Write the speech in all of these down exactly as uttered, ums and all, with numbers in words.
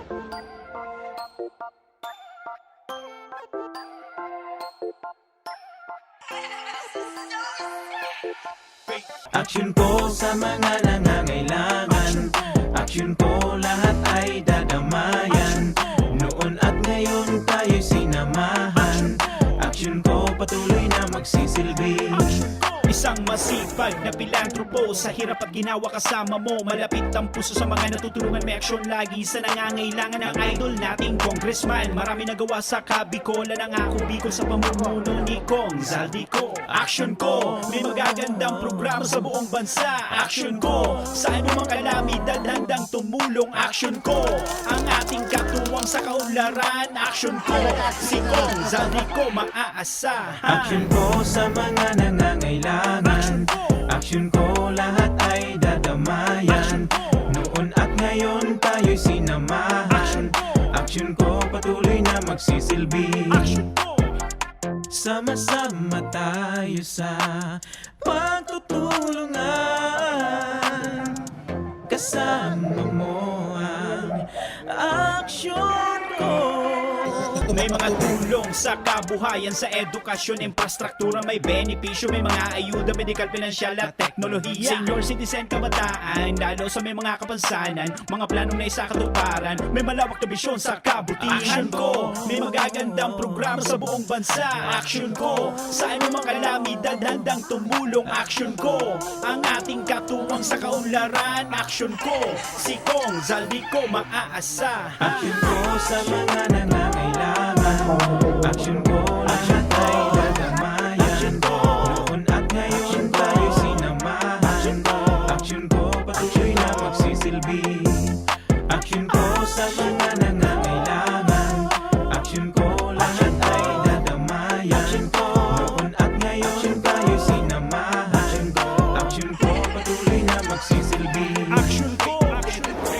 Aksyon ko sa mga nangangailangan. Aksyon ko, lahat ay dadamayan. Noon at ngayon tayo'y sinamahan. Aksyon ko, patuloy na magsisilbi. Isang masipag na pilantropo, sa hirap at ginawa kasama mo. Malapit ang puso sa mga natutulungan, may aksyon lagi sa nangangailangan. Ang idol nating congressman, marami nagawa sa Kabicolan. Ang ako Bicol sa pamumuno ni Cong Zaldy Co. Aksyon ko, may magagandang programa sa buong bansa. Aksyon ko, sa anumang kalamidad handang tumulong. Aksyon ko, ang ating katuwang sa kaunlaran. Aksyon ko, si Cong Zaldy Co maaasahan. Aksyon ko sa mga nangangailangan. Aksyon ko, lahat ay dadamayan. Noon at ngayon tayo'y sinamahan. Aksyon ko, patuloy na magsisilbi. Sama-sama tayo sa pagtutulungan. Kasama mo ang aksyon ko. May mga tulong sa kabuhayan, sa edukasyon, infrastruktura, may benepisyo, may mga ayuda, medikal, pinansyal at teknolohiya. Senior citizen, kabataan, lalo sa may mga kapansanan, mga planong naisakatuparan, may malawak na bisyon sa kabutihan. Aksyon ko, may magagandang programa sa buong bansa. Aksyon ko, sa anumang kalamidad handang tumulong. Aksyon ko, ang ating katuwang sa kaunlaran. Aksyon ko, si Cong Zaldy Co maaasahan. Aksyon ko sa mga nangangailangan. Aksyon ko, lahat ay dadamayan. Noon at ngayon tayo sinamahan. Aksyon ko, patuloy na magsisilbi. Aksyon ko sa mga nangangailangan. Aksyon ko, lahat ay dadamayan. Noon at ngayon tayo sinamahan. Aksyon ko, patuloy na magsisilbi. Aksyon ko, aksyon ko.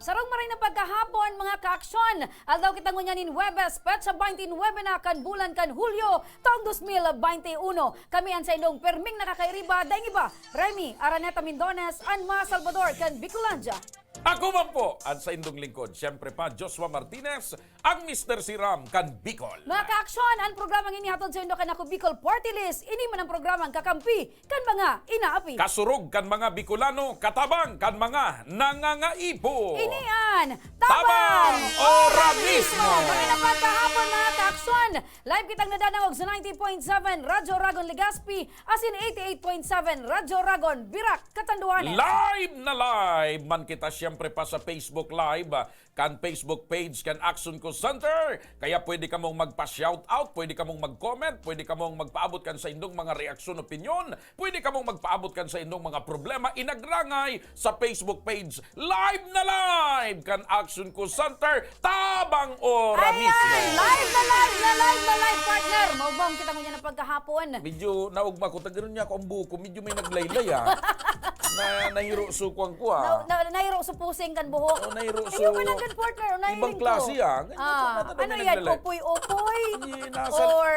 Sarong maray na pagkahapon, mga kaaksyon. Aldaw kita ngunyan nin Huwebes, petsa baynte nuebe na kan bulan kan Hulyo, taong dos mil baynte uno. Kami an saindong perming nakakairiba, daing iba, Remy Araneta Mindones, an mga Salvador kan Bicolandia. Ako man po, an saindong lingkod, siyempre pa, Joshua Martinez, ang Mister Siram kan Bicol. Mga kaaksyon, an programang ini hatod saindo kan Ako Bicol Party List. Ini man ang programang kakampi kan mga inaapi. Kasurog kan mga Bicolano, katabang kan mga nangangaipo. Ini an Tabang Ora Mismo! Magandang pagkahapon, mga kaaksyon! Live kitang nadadangog sa ninety point seven Radyo Ragon Legazpi, asin eighty-eight point seven Radyo Ragon Virac, Catanduanes. Live na live man kita, siyempre pa, sa Facebook Live, ah, kan Facebook page kan Aksyon Ko Center. Kaya pwede kamong magpa-shoutout, pwede kamong mag-comment, pwede kamong magpaabot kan saindong mga reaksyon, opinyon, pwede kamong magpaabot kan saindong mga problema, inagrangay sa Facebook page. Live na live kan Aksyon Ko Center, tabang ora mismo. Ayan! Live na live na live na live, partner! Maubang kita ngunyan na pagkahapon. Medyo naugma ko, tagirun niya ako ang buko, medyo may naglaylay, ah. Na, nahiro so kuwan ko, ah. Na, na, nahiro so pusing kan buhok. Oh, nahiro so. Iyo ka na dyan, partner, oh, ibang nahiling ko. Klase, ah. Ganyan, ah, ano yan? Naglaylay. Upoy-upoy? Hindi, nasa or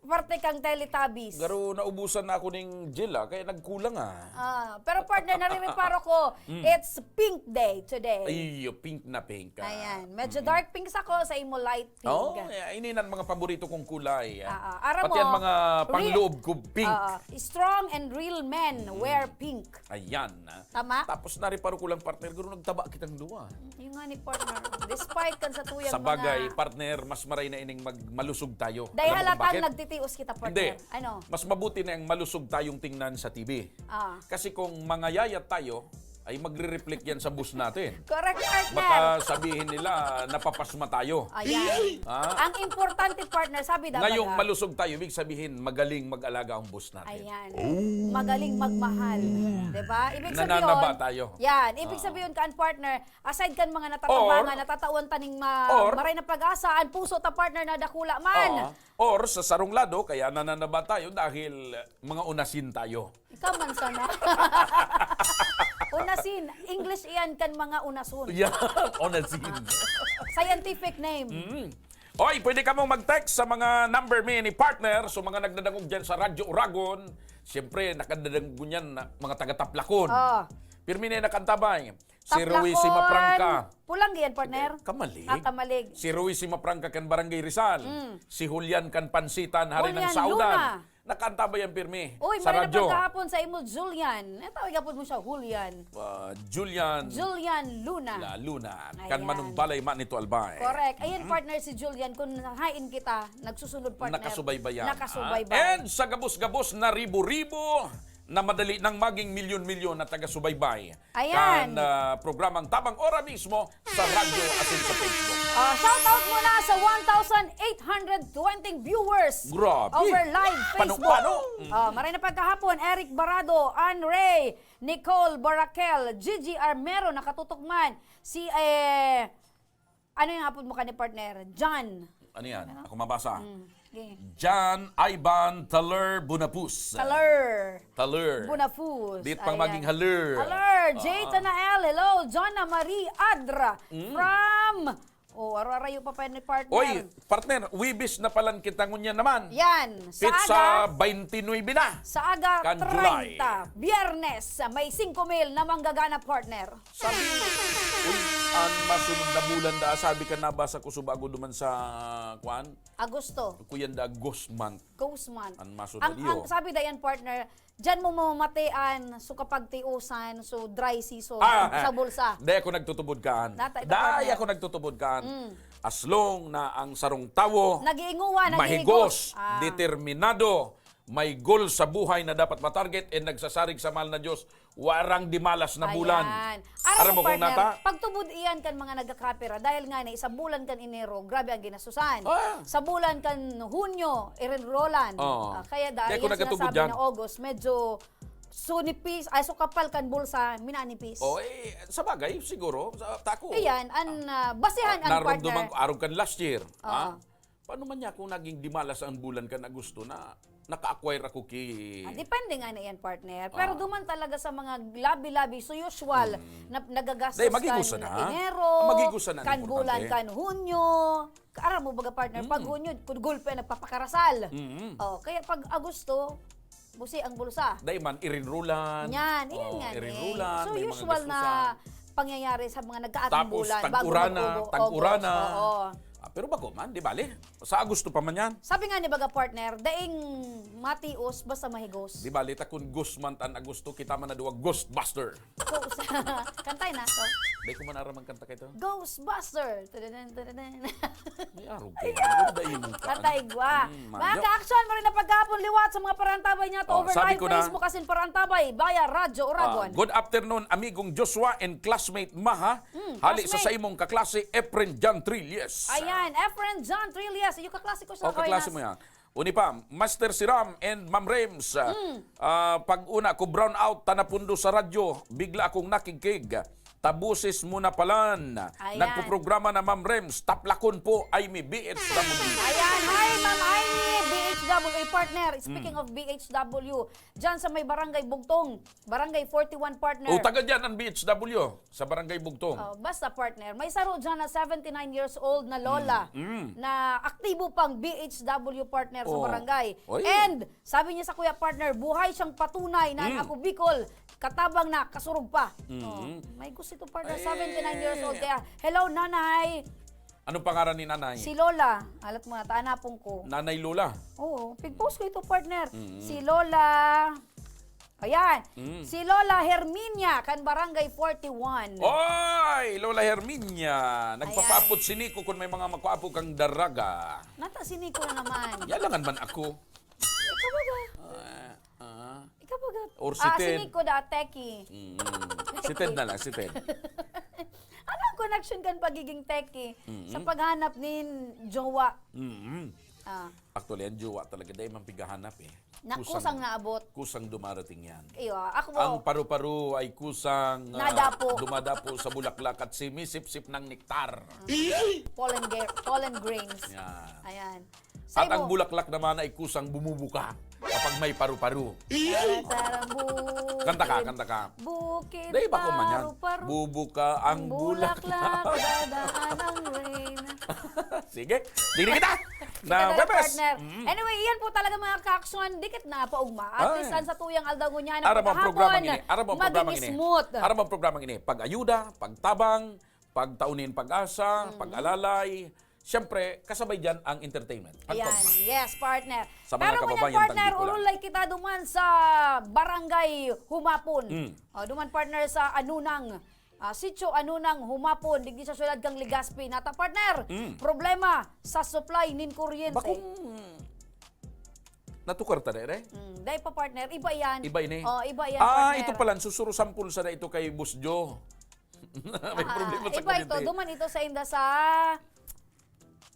parte kang Teletubbies? Garo, naubusan na ako ning gel, ah, kaya nagkulang, ah. Ah, pero partner, narireparo ko, mm, it's pink day today. Ay, pink na pink, ah. Ayan, medyo, mm, dark pink sa ko, sa imo light pink. Oo, eh, ini na ang mga paborito kong kulay, ah. Ah, ah. Aram mo, pati ang mga pangloob ko, pink. Ah, ah. Strong and real men, mm, wear pink. Ayan, ah. Tama? Tapos nareparo ko lang, partner, garo nagtaba kitang duwa. Yung nga ni partner. Despite kan sa tuyang mga... Sa bagay, partner, mas maray na ining mag-, malusog tayo. Dahil halatang nagtitios kita, partner. Alam mo kung bakit? Hindi. Ano? Mas mabuti na yung malusog tayong tingnan sa T V. Ah. Kasi kung mangayayat tayo, ay magre-reflect yan sa boss natin. Correct, partner. Baka sabihin nila, napapasma tayo. Ayan. Ah. Ang importante, partner, sabi daw, ngayong baga, malusog tayo, ibig sabihin, magaling mag-alaga ang boss natin. Ayan. Oh. Magaling magmahal. Mm. Diba? Ibig sabihin, nananaba tayo. Yan. Ibig sabihin, kan partner, aside kan mga natatabangan, or, natatawan taning ma-, or, maray na pag-asa, ang puso ta, partner, na dakula man. Oo. Or sa sarong lado, kaya nananaba tayo dahil mga unasin tayo. Kaman sana. Unasin. English iyan kan mga unason. Yan, onasin. Scientific name. Mm. Oy, pwede ka mong mag-text sa mga number mi ni partner, so mga nagdadangog dyan sa Radyo Uragon. Siyempre, nakadadangog yan na mga taga-Taplakon. Oh. Pirmi na yung nakantabay. Si Taplakon, Ruiz Simapranca. Pulang yan, partner? Kamalig. Ah, kamalig. Si Ruiz Simapranca kan Barangay Rizal. Mm. Si Julian kan Pansitan, hari ng Julian Saudan. Luna. Nakantabay ang pirmi Uy, sa marina radyo. Pagkahapon sa imo, Julian. Eh, tawag po mo siya, Julian. Ah, Julian Julian Luna. La Luna. Kan Ayan. Manumbalay, Manito Albay. Correct. Ayan, partner, si Julian, kung hain kita, nagsusunod, partner. Nakasubaybayan. Nakasubaybay. Ah, and sa gabos-gabos na ribo-ribo na madali nang maging milyon-milyon na taga-subaybay. Ayan. Kan ah, programang Tabang Ora mismo sa radyo asin sa Facebook. Ah, shout out muna sa one thousand eight hundred twenty viewers Grabe. over live Facebook. Pano-pano. Mm. Ah, maray na pagkahapon, Eric Barado, Ann Ray, Nicole Boraquel, Gigi Armero, nakatutok man. Si, eh, ano yung hapon mo kani, partner? John. Ano yan? Ako mabasa. Mm, okay. John Ivan Taler Bunapus. Taler. Taler. Bunapus. Di pang Ayan. maging haler. Taler. Jay Ah. Tanael. Hello. John na Marie Adra. Mm. From... Oh, aro-arayo pa pa ni partner. Oy, partner, Wibis na palan kita ngunyan naman. Yan. Sa Pizza aga, twenty-nine na. sa aga, Kan July. treinta. Biyernes, may singko mil na manggagana, partner. Sabi, uy, ang masunod na bulan da, sabi ka, nabasa ko subago duman sa, kwan? Agosto, Kuyan da, ghost month. ghost month. Ang masunod Ang, iyo. ang sabi dayan, partner, diyan mo mamatian, so kapag tiusan, so dry season, Ah, sa bulsa. Dahil ako nagtutubod kaan. Nata ito, Dahil partner. ako nagtutubod kaan. Mm. As long na ang sarong tawo, Nag-iinguha, mahigos, nag-iigos. Ah. determinado, may goal sa buhay na dapat matarget, and nagsasarig sa mahal na Diyos, warang dimalas na bulan. Ayan. Aram mo kung partner, nata? Pagtubod iyan kan mga nagkakapira, dahil nga na, sa bulan kan Enero, grabe ang ginastusan. Ah. Sa bulan kan Hunyo, irinrolan. Oo. Ah, kaya dahil Kaya kung yan nagkatubod sinasabi dyan. na August, medyo sunipis, ay, so kapal kan bulsa, minanipis. O, eh, sa bagay, siguro, sa tako. Ayan, an, ah, basihan Ah, ang partner. Narumduman ko, arog kan last year. Oo. Ha? Paano man niya kung naging dimalas ang bulan kan Agosto na naka-acquire ako ki... Ah, depende nga na yan, partner. Pero Ah. duman talaga sa mga labi-labi, so usual, na nagagastos Dahil magigusa kan na. Enero, Magigusa na, kan importante. bulan, kan Hunyo. Aram mo baga, partner, pag Mm. Hunyo, kung gulpe, nagpapakarasal. Mm. Oh, kaya pag Agosto, busi ang bulsa. Dahil man, irinrulan. Yan, iyan Oh, nga ni. irinrulan, So, may mga usual na gastusan. pangyayari sa mga nagkaating Tapos, bulan, bago tag-uran na, mag-ubo, tag-uran August. na. Oo. Ah, pero bago man, di bali. Sa Agosto pa man yan. Sabi nga ni baga, partner, daing matios, basta mahigos. Di bali, ta kung ghost month an Agosto, kita man na duwa Ghostbuster. So, sa, kantay na to. Di ko man aram ang kanta kay to. Ghostbuster! Tadadun, tadadun. May arog kayo. Ano ba yung ka- Kantay gwa. Mm, Mga manyo. ka-action, maray na pagkahapon liwat sa mga parantabay niya to Oh, over sabi live ko na. Facebook asin parantabay via Radyo Uragon. Ah, good afternoon, amigong Joshua and classmate Maha. Mm, Hali sa classmate. Sa imong kaklase, Efren John Trilles. Ayan, Efren John Trillas, yung kaklase ko sa O, kaklase mo yan. Uni pa, Master Siram and Ma'am Rems. Ah, pag una ko brown out, tanapundo sa radyo, bigla akong nakigkig. Tabusis mo na palan. Ayan. Nagpoprograma na Ma'am Rems, Taplakon po, ay may B H W. Ayan, hi Ma'am Aimee, B H W, eh, partner. Speaking Hmm. of B H W, dyan sa may Barangay Bugtong, Barangay forty-one, partner. O, taga dyan ang B H W, sa Barangay Bugtong. Oh, basta, partner. May saro dyan na seventy-nine years old na lola Mm, mm. na aktibo pang B H W, partner, sa Oh. barangay. Oy. And sabi niya sa kuya, partner, buhay siyang patunay na Mm. ako Bicol, katabang na, kasurog pa. Mm. Oh, may gusto ito, partner, Ay. seventy-nine years old. Kaya, hello, nanay. Anong pangaran ni nanay? Si Lola, alat mo na, taanapon ko. Nanay Lola. Oo, pig-post ko ito, partner. Mm. Si Lola, ayan, Mm. si Lola Herminia, kan Barangay forty-one. Oy, Lola Herminia, nagpapaapot Ayan. Si Nico kung may mga makwapo kang daraga. Nata si Nico na naman. Yalangan man ako. Ikaw ba? Ah, ah. Ikaw ba? Or si Ah, si Ted. Nico da, Teki. Mm. Si Ted na lang, si Ted. Ano ang connection kan pagiging Teki Mm-mm. sa paghanap nin jowa? Mm. Ah, Actually, ang jowa talaga, dahil man pighahanap eh. na kusang naabot. Kusang dumarating yan. Iyo, ako po. Ang paru-paro ay kusang ah, Nadapo. Dumadapo sa bulaklak at simisip-sip ng nektar. Pollen, ge- pollen grains. Yan. Ayan. At Sa'yo ang mo. Bulaklak naman ay kusang bumubuka kapag may paru-paro. Tarang, tarang, bu- Kanta ka, kanta ka. Bukid Dai ba ko man yan? paru-paru. Bubuka ang Ang bulaklak, bulaklak. Dadaan ang rain. Sige, diri kita. Sige Na na, Webes. Partner. Mm. Anyway, iyan po talaga mga kaaksyon, dikit na paugma. At Ay. least, ang sa tuyang aldaw ngunyan, Aram ang programang pagkahapon, ini. Aram ang programang maging ini. smooth. Aram ang programang ini. Pag-ayuda, pagtabang, pagtao nin pag-asa, Mm. pag-alalay. Siyempre, kasabay dyan ang entertainment. Ang Ayan, tugma. yes, partner. Sa mga Pero ngunyan, kababayan, partner, tagdi ko lang. Ululay kita duman sa Barangay Humapon. Mm. O, duman, partner, sa Anunang, ah, Sitio Anunang Humapon, digdi sa siyudad kang Legazpi. Nata, partner, Mm. problema sa supply nin kuryente. Bakong natukar ta, dai, dai? Mm, dai pa, partner. Iba yan. Iba ini? Oh, iba yan, Ah, partner. ito pala, susuro sampol sa na ito kay Boss Joe. May Ah, problema sa iba ito. kuryente. Duman ito sa inda sa,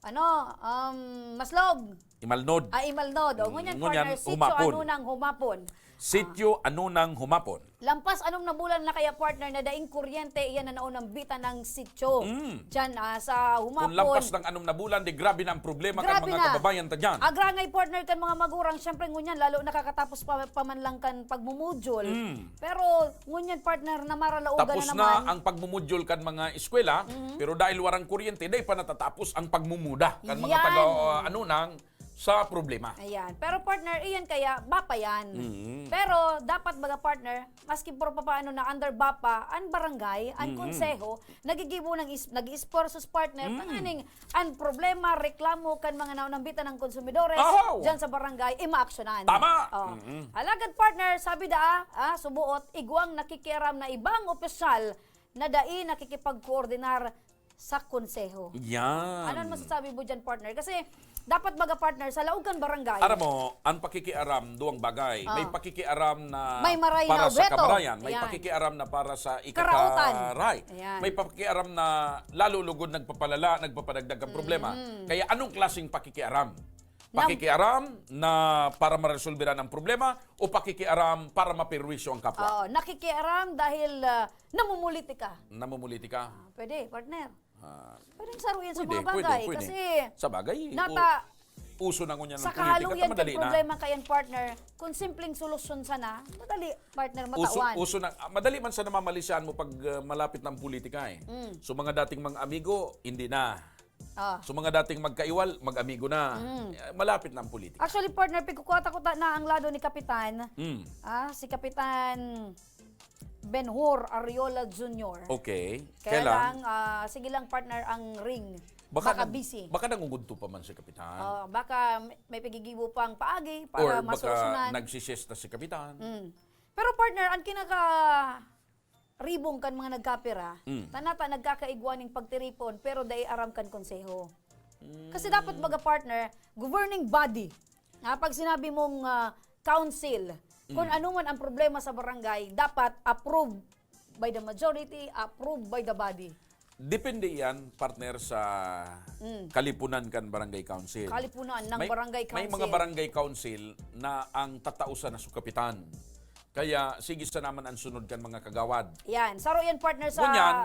ano, um, Maslog. Imalnod. Ah, Imalnod. O, Mm, ngunyan, ngunyan, partner, Sitio Humapon. Anunang Humapon. Sitio Anunang Humapon. Lampas anom na bulan na kaya, partner, na daing kuryente, iyan na naunambitan ng sitio. Mm. Diyan, ah, sa Humapon. Kung lampas ng anom na bulan, di grabe na ang problema kan Grabe mga na. kababayan ta dyan. Agrangay, partner, kan mga magurang, syempre ngunyan, lalo nakakatapos pa, pa man lang kan pagmumudyol. Mm. Pero ngunyan, partner, na maralaogan Tapos na na naman. ang pagmumudyol kan mga eskwela, Mhm. pero dahil warang kuryente, dahil pa natatapos ang pagmumuda kan mga Yan. taga, uh, Anunang sa problema. Ayan. Pero, partner, iyan kaya, bapa yan. Mhm. Pero dapat, baga, partner, maski por papaano na under bapa, ang barangay, ang Mhm. konseho, nagigibo ng is, nag-iesforsos, partner, Mhm. tanganing ang problema, reklamo kan mga naunambitan ng konsumidores Ahaw! dyan sa barangay, imaaksyonan. Tama! Oh. Mhm. Alagad, partner, sabi daa, ah, subuot, igwang nakikiraromdom na ibang opisyal na dai nakikipagkoordinar sa konseho. Yan. Ano ang masasabi mo dyan, partner? Kasi dapat, baga, partner, sa laog kan barangay. Aram mo, ang pakikiaram, duwang bagay. May Ah. pakikiaram na May maray na para sa obheto. kamarayan, may Ayan. pakikiaram na para sa Karautan. ikakaray. Ayan. May pakikiaram na lalo lugod nagpapalala, nagpapadagdag ang problema. Mm. Kaya anong klaseng pakikiaram? Nam- Pakikiaram na para maresolberan ang problema o pakikiaram para maperwisyo ang kapwa? Oo, nakikiaram dahil ah, namumulitika. Namumulitika. Ah, pwede, partner. Ah, Pwedeng saruyan sa pwede, mga pwede, bagay. pwede. Kasi Sa bagay, nata- u- uso na ngunyan ng sa politika, kahaluyan ta madali ng na. Problema kayan, partner, kung simpleng solusyon sana, madali, partner, Uso, matawan. uso na, ah, madali man sa namamalisyan mo pag ah, malapit na ang politika eh. Mm. So mga dating mga amigo, hindi na. Ah. So mga dating magkaiwal, mag-amigo na. Mm. Eh, malapit na ang politika. Actually, partner, pigkukuha ta ko ta na ang lado ni Kapitan. Mm. Ah, si Kapitan Benhur Ariola Junior. Okay. Kaya Kailan? lang, ah, sige lang, partner, ang ring. Baka, nag- busy. Baka nangungudto pa man si Kapitan. Oh, baka may, may pigigibo pang paagi Or para baka masolusyonan. nagsisesta si Kapitan. Mm. Pero, partner, ang kinaka ribong kan mga nagkapira, Mm. tanata nagkakaigwa ning pagtiripon pero dai aram kan konseho. Mm. Kasi dapat, baga, partner, governing body. Ah, pag sinabi mong ah, council, kung Mm. ano man ang problema sa barangay, dapat approved by the majority, approved by the body. Depende iyan, partner, sa Mm. kalipunan kan barangay council. Kalipunan ng may, barangay May council. Mga barangay council na ang tatausan na su kapitan. Kaya sige sa naman ang sunod kan mga kagawad. Yan. Saro yan, partner, sa Ngunyan,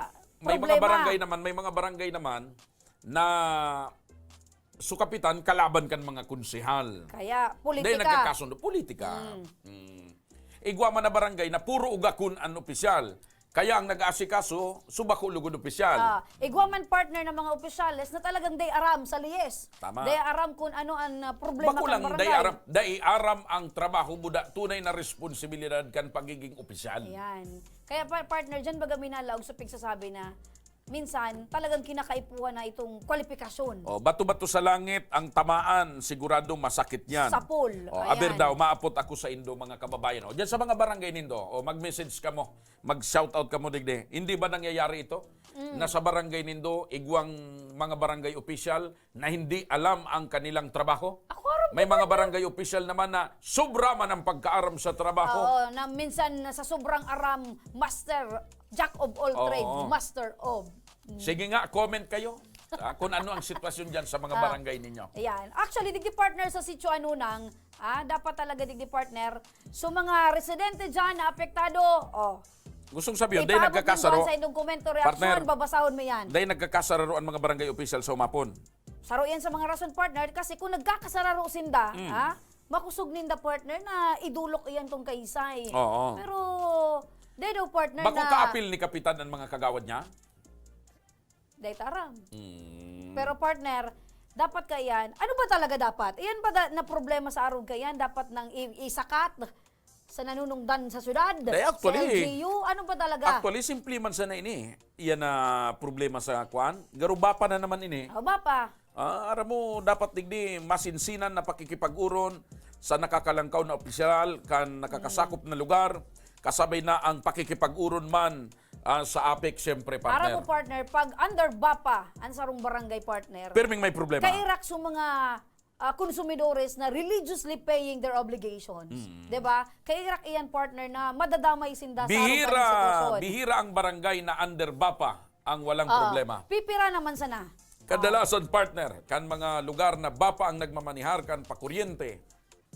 may mga problema. Barangay naman, may mga barangay naman na su kapitan kalaban kan mga konsehal. Kaya, politika. Dahil nagkakasundo, politika. Mm. Mm. Igwa man na barangay na puro ugakon ang opisyal. Kaya ang nag-aasikaso, su bako lugod opisyal. Ah, igwa man, partner, ng mga opisyales na talagang day aram sa liyes. Tama. Day aram kung ano ang ah, problema Bako ng lang, barangay. Day aram, day aram ang trabaho mo da, tunay na responsibilidad kan pagiging opisyal. Ayan. Kaya, pa- partner, dyan baga minalaog sa pigsasabi na minsan talagang kinakaipuhan na itong kwalipikasyon. Oh, bato-bato sa langit ang tamaan, sigurado masakit yan. Sapol. Oh, Ayan. Aber daw, maapot ako sa indo, mga kababayan. Oh, diyan sa mga barangay nindo, oh, mag-message kamo, mag-shout out kamo digdi. Hindi ba nangyayari ito? Mm. Na sa barangay nindo, igwang mga barangay official na hindi alam ang kanilang trabaho? Ako, aram May ko, mga partner. Barangay official naman na sobra man ang pagkaaram sa trabaho. Oo, na minsan sa sobrang aram, master, jack of all Oo. trades, master of. Mm. Sige nga, comment kayo ah, kung ano ang sitwasyon dyan sa mga Ah. Barangay ninyo. Ayan. Actually, digdi, partner, sa Sitio Anunang, ah, dapat talaga digdi, partner. So, mga residente dyan na apektado, oh, Gustong sabihin, ipaabot dahil nagkakasaro, mo sa inyong komento, reaksyon, partner, babasahon mo yan. Dahil nagkakasararo ang mga barangay official sa Humapon. Saro yan sa mga rason, partner, kasi kung nagkakasararo sinda, Mm. ha, makusog ninda, partner, na idulok iyan tong kaisay. Oo. Pero, dai daw, partner, Bako na kaapil ni Kapitan ang mga kagawad niya? Dai ta aram. Mm. Pero, partner, dapat kaiyan, ano ba talaga dapat? Iyan ba da- na problema sa arog kaiyan? Dapat nang i- isakat sa nanunungdan sa syudad? Dai, actually. Sa L G U? Ano ba talaga? Actually, simple man sana ini. Iyan na problema sa kwan. Garo BAPA na naman ini. O, BAPA. Ah, aram mo, dapat digdi masinsinan na pakikipag-oron sa nakakalangkaw na opisyal kan nakakasakop na lugar, kasabay na ang pakikipag-oron man, ah, sa APEC, siyempre, Aram mo, partner. Partner, pag under BAPA ang sarong barangay, partner, Pirming may problema. Kairak sa mga, ah, konsumidores na religiously paying their obligations. Mm. 'Di ba? Kairak iyan, partner, na madadamay sinda sa arog kan institusyon. Bihira ang barangay na under BAPA ang walang Ah, problema. Pipira naman sana. Kadalasan, partner, kan mga lugar na BAPA ang nagmamanihar kan pakuryente,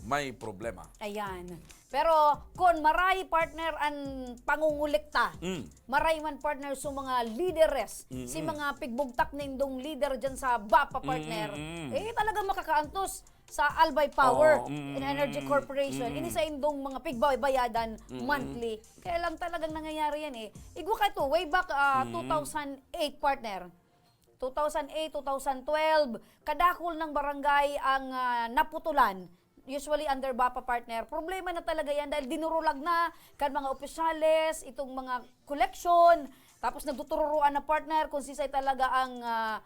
may problema. Ayan. Pero kun maray, partner, an pangungulikta, Mm. maray man, partner, sa mga lideres, Mm-mm. si mga pigbugtak nindong lider dyan sa BAPA, partner, Mm-mm. eh, talagang makakaantos sa Albay Power Oh, mm, and Energy mm, Corporation. mm. Ini sa indong mga pigbabayadan Mm-mm. monthly. Kaya lang talagang nangyayari yan eh. Igwa ka ito, way back, ah, Mm-mm. two thousand eight, partner. Two thousand eight, two thousand twelve, kadakul ng barangay ang, ah, naputulan. Usually under BAPA, partner. Problema na talaga yan dahil dinurulag na kan mga opisyales, itong mga koleksyon. Tapos nagtutururuan na, partner, kung sisay talaga ang, ah,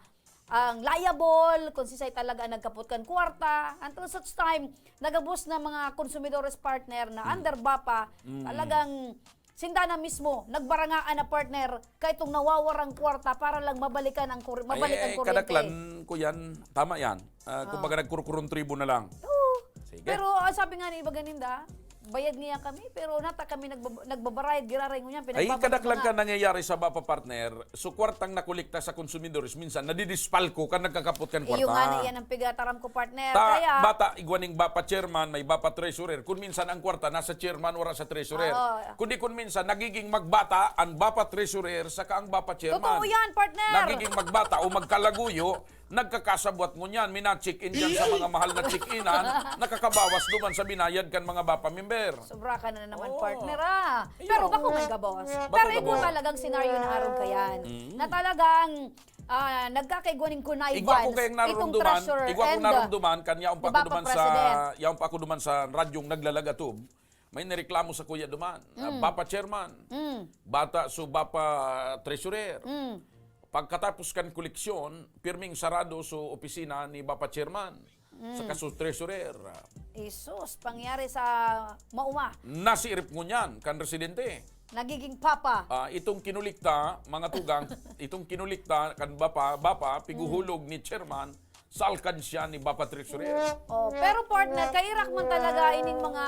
ang liable, kung sisay talaga ang nagkapot kan kwarta. Until such time, nagabos na mga konsumidores, partner, na Mm. under BAPA, Mm. talagang sinda na mismo, nagbarangaan na, partner, kaitong nawawarang kwarta para lang mabalikan ang kuri-, mabalik ang Ay, kuryente. Kadaklan ko yan. Tama yan. Ah, Ah. kumbaga, nagkurukurong tribo na lang. Oo. Sige. Pero ang sabi nga ni iba ganinda, bayad niya kami, pero nata kami nagbab-, nagbabarayad, giraray ngunyan, Ay, pinagbabalik kadaklan na ka nga. Nangyayari sa BAPA, partner. So, kwartang nakolekta sa konsumidores, minsan nadidispalko kan nagkakapot kan Iyo kwarta. Nga na, iyan ang pigataram ko, partner. Ta, Kaya bata, igwa ning BAPA chairman, may BAPA treasurer. Kun minsan ang kwarta nasa chairman, wala sa treasurer. Ah, oo. Kundi kun minsan, nagiging magbata ang BAPA treasurer saka ang BAPA chairman. Totoo yan, partner. Nagiging magbata o magkalaguyo, nagkakasabwat ngunyan, mina-check-in dyan sa mga mahal na check-inan, nakakabawas duman sa binayad kan mga BAPA member. Sobra ka na naman, Oo. partner, ah. Iyo. Pero bako man gabos. Bako Pero ikaw gabos. Talagang senaryo na arog ka yan. Mm. Na talagang, ah, nagkakaigwa ning connivance Igwa ko kayang itong narumduman, treasurer igwa ko and, ah, narumduman, kan yaon pa di ba, ako duman sa, president? Yaon pa ako duman sa radyong naglalagatob. May nireklamo sa kuya duman, ah, Mm. BAPA chairman, Mm. bata so BAPA treasurer. Mm. Pagkatapos kan koleksyon, pirming sarado so opisina ni BAPA chairman, Mm. saka so treasurer. Isus, pangyari sa mauma. Nasiirip ngunyan kan residente. Nagiging papa. Ah, itong kinulikta, mga tugang, itong kinulikta kan BAPA, BAPA, piguhulog ni chairman sa alkansya ni BAPA treasurer. Oh, pero partner, kairak man talaga ining mga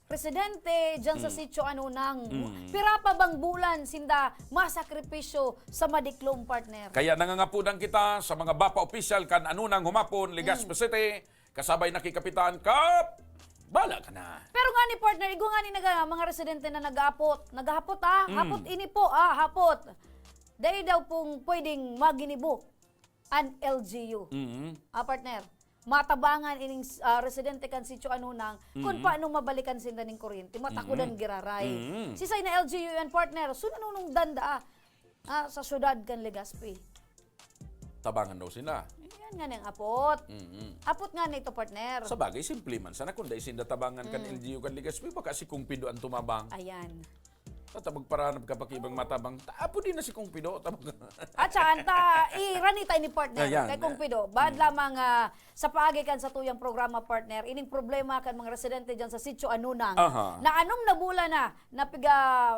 residente dyan sa Mm. Sitio Anunang. Mm. Pira pa bang bulan sinda masakripisyo sa madiklom, partner? Kaya nangangapudan kita sa mga BAPA opisyal kan Anunang humapon, Legazpi Mm. City, kasabay na ki Kapitan Kap. Bala ka na. Pero nga ni partner, igwa nga ni naga-, mga residente na nag-aapot. Naghahapot, ah. Mm. Hapot ini po, ah, hapot. Dai daw pong pwedeng maginibo an L G U. Mm. Ah, partner, matabangan ining, ah, residente kan Sitio Anunang kun Mm. paano mabalikan sinda ning kuryente. Matakudan Mm. giraray. Mm. Sisay na L G U yan, partner? So, nanunungdan da, ah, sa syudad kan Legazpi. Tabangan daw sila. Yan nga nang apot. Mm. Apot nga na ito, partner. Sa bagay, simple man sana kung dai sinda tabangan kan Mm. L G U kan Legazpi, baka si Kong Pido ang tumabang. Ayan. Tatabag parahanap ka pa ki ibang matabang. Ta-, apo din na si Kong Pido, tabang. At saka, ta, iranita ni partner, Ayan. kay Kong Pido. Baad Mm. lamang, ah, sa paagi kan satuyang programa, partner, ining problema kan mga residente dyan sa Sitio Anunang, Aha. na anom na bulan na, napiga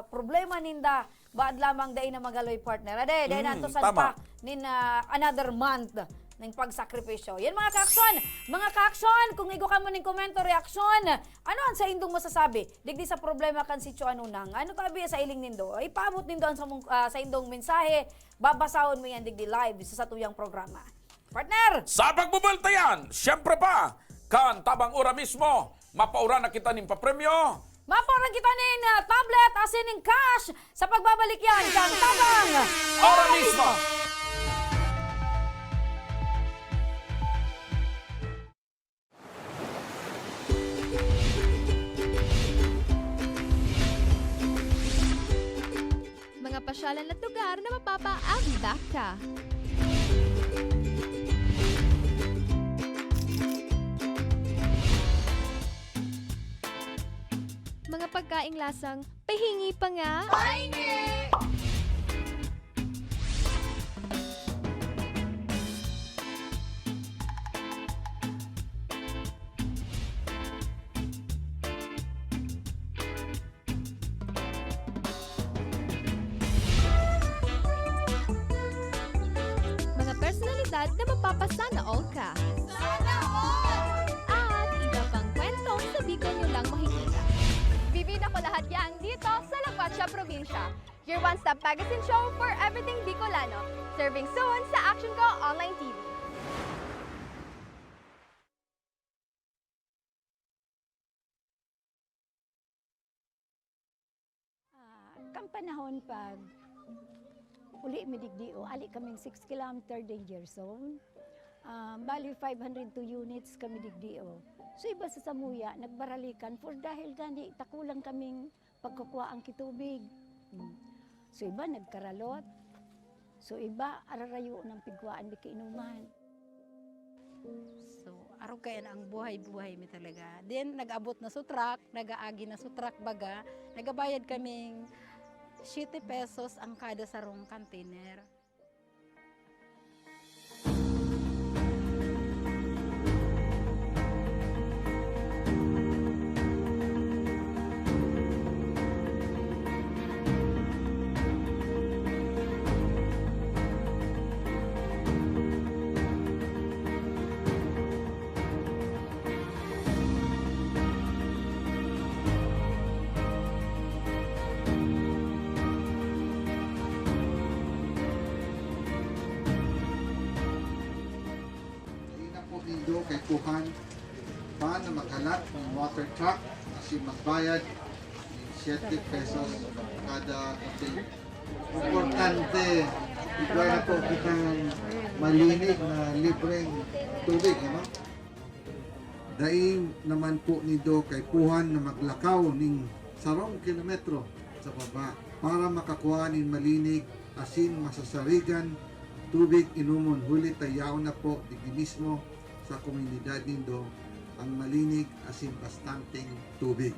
problema ninda, baad lamang dai na magaloy, partner. Ade, dai Mm, na antosan tama. pa nin, ah, another month ning pagsakripisyo. Yan, mga kaaksyon! Mga kaaksyon, kung igwa kamo ning komento, reaksyon, ano ang sa indong masasabi digdi sa problema kan Sitio Anunang? Ano tabi sa iling nindo? Ipaabot nindo ang samong, ah, sa indong mensahe. Babasahon mo yan digdi live sa satuyang programa. Partner! Sa pagbubulta yan, siyempre pa, kan tabang ora mismo, mapaura na kita nin papremyo. Mapaura kita nin, ah, tablet, asin nin cash. Sa pagbabalik yan, kan tabang Ora mismo. Pasyalan at lugar na mapapaabdak ka. Mga pagkaing lasang pahingi pa nga. Pahingi! Mga personalidad na mapapasana all ka. Sana all! At iba pang kwentong sa Bicol nyo lang makikita. Bibida ko lahat yan dito sa La Guacha Probinsya. Your one-stop magazine show for everything Bicolano. Serving soon sa Action Ko Online T V. Ah, kan panahon pag uli mi digdi, o, ali kaming six kilometer danger zone. Ah, bali, five hundred two units kami digdi, o. So, iba sa samuya, nagbaralikan for dahil gani, takulang kaming pagkukua ang kitubig. Hmm. So, iba nagkaralot. So, iba ararayo ng pigwaan di kainuman. So, arog kayan ang buhay-buhay mi talaga. Then, nag-abot na sa truck, nag-aagi na sa truck baga, nagabayad kaming siete pesos ang kada sarong container. Dai na po nindo kaipuhan pa na maghalat nin water truck asin magbayad nin siete pesos kada container. Importante, igwa na po kitang malinig na libreng tubig, ano? Dai naman po nindo kaipuhan na maglakaw nin sarong kilometro sa baba para makakua nin malinig asin masasarigan tubig inomon, huli ta yaon na po digdi mismo sa komunidad nindo ang malinig asin bastanteng tubig.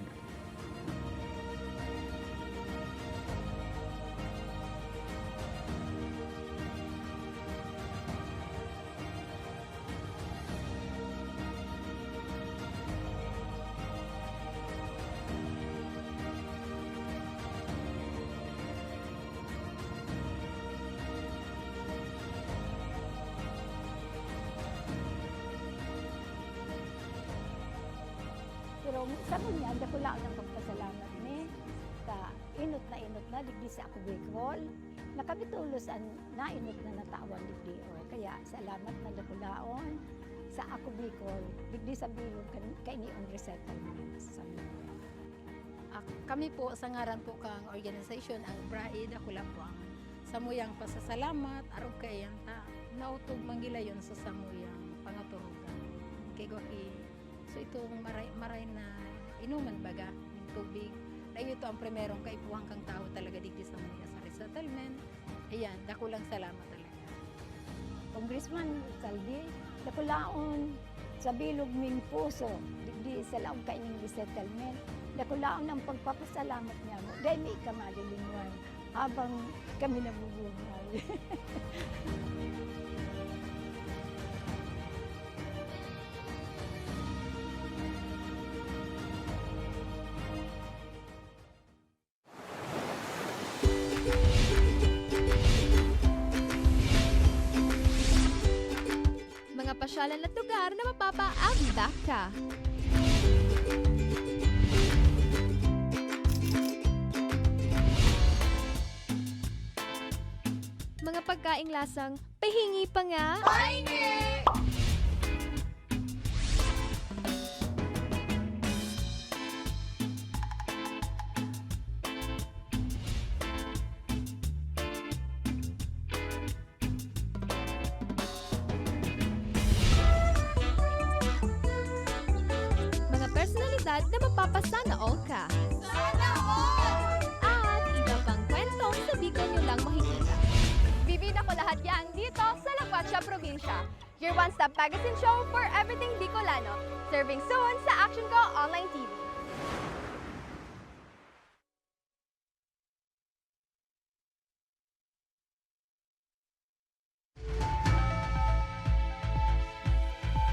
Pero sa ngunyan, dakulaon ang pagpasalamat mi sa inot na inot na digdi sa Ako Bicol. Na kami tolos an nainot na natawan digdi, o. Kaya salamat na dakulaon sa Ako Bicol, digdi sa bilog kan, kaini an resettlement sa Samuya. Ah, kami po, sa ngaran po kang organisasyon, ang BRAE, dakula po ang samuyang pasasalamat, arog kaiyan ta naotob man gilayon sa samuyang pangaturugan. Kay gwa ki So, itong maray, maray na inuman baga nin tubig, na iyo to ang primerong kaipuhan kang tawo talaga digdi sa Manila, sa resettlement. Ayan, dakulang salamat talaga. Congressman Saldi, dakulaon sa bilog ming puso, digdi sa laog kaining resettlement, dakulaon ang pagpapasalamat niamo. Dai mi ka malilingwan habang kami nabubuhay. Mga pasyalan at lugar na mapapaabdak ka. Mga pagkaing lasang pahingi pa nga. Pahingi! Mga personalidad na mapapasana all ka. Sana all! At iba pang kwentong sa Bicol nyo Your one-stop magazine show for everything Bicolano. Serving soon sa Action Ko Online T V.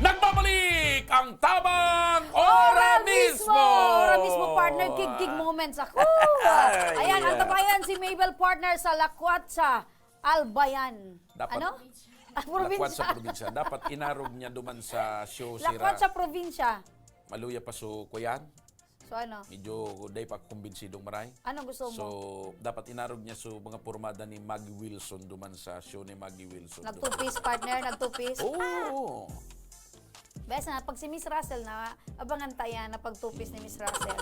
Nagbabalik ang Tabang Ora Mismo! Ora Mismo, partner. Gig-gig moments ako. Ay, Ayan, ang yeah. tabayan si Mabel, partner, sa Lakwatsa, Albayan. Dapat Ano? Ah, Lakwat sa probinsya. Probinsya. Dapat inarog niya duman sa show, sira. Lakwatsa, probinsya. Maluya pa so kuyan. So ano? Medyo day pa kumbinsidong maray. Ano gusto mo? So, dapat inarog niya so mga pormada ni Maggie Wilson duman sa show ni Maggie Wilson. Nag-two-piece, partner? Nag-two-piece? Oo. Bes na, pag si Miss Russell na, abangan ta yan na pag-two-piece ni Miss Russell.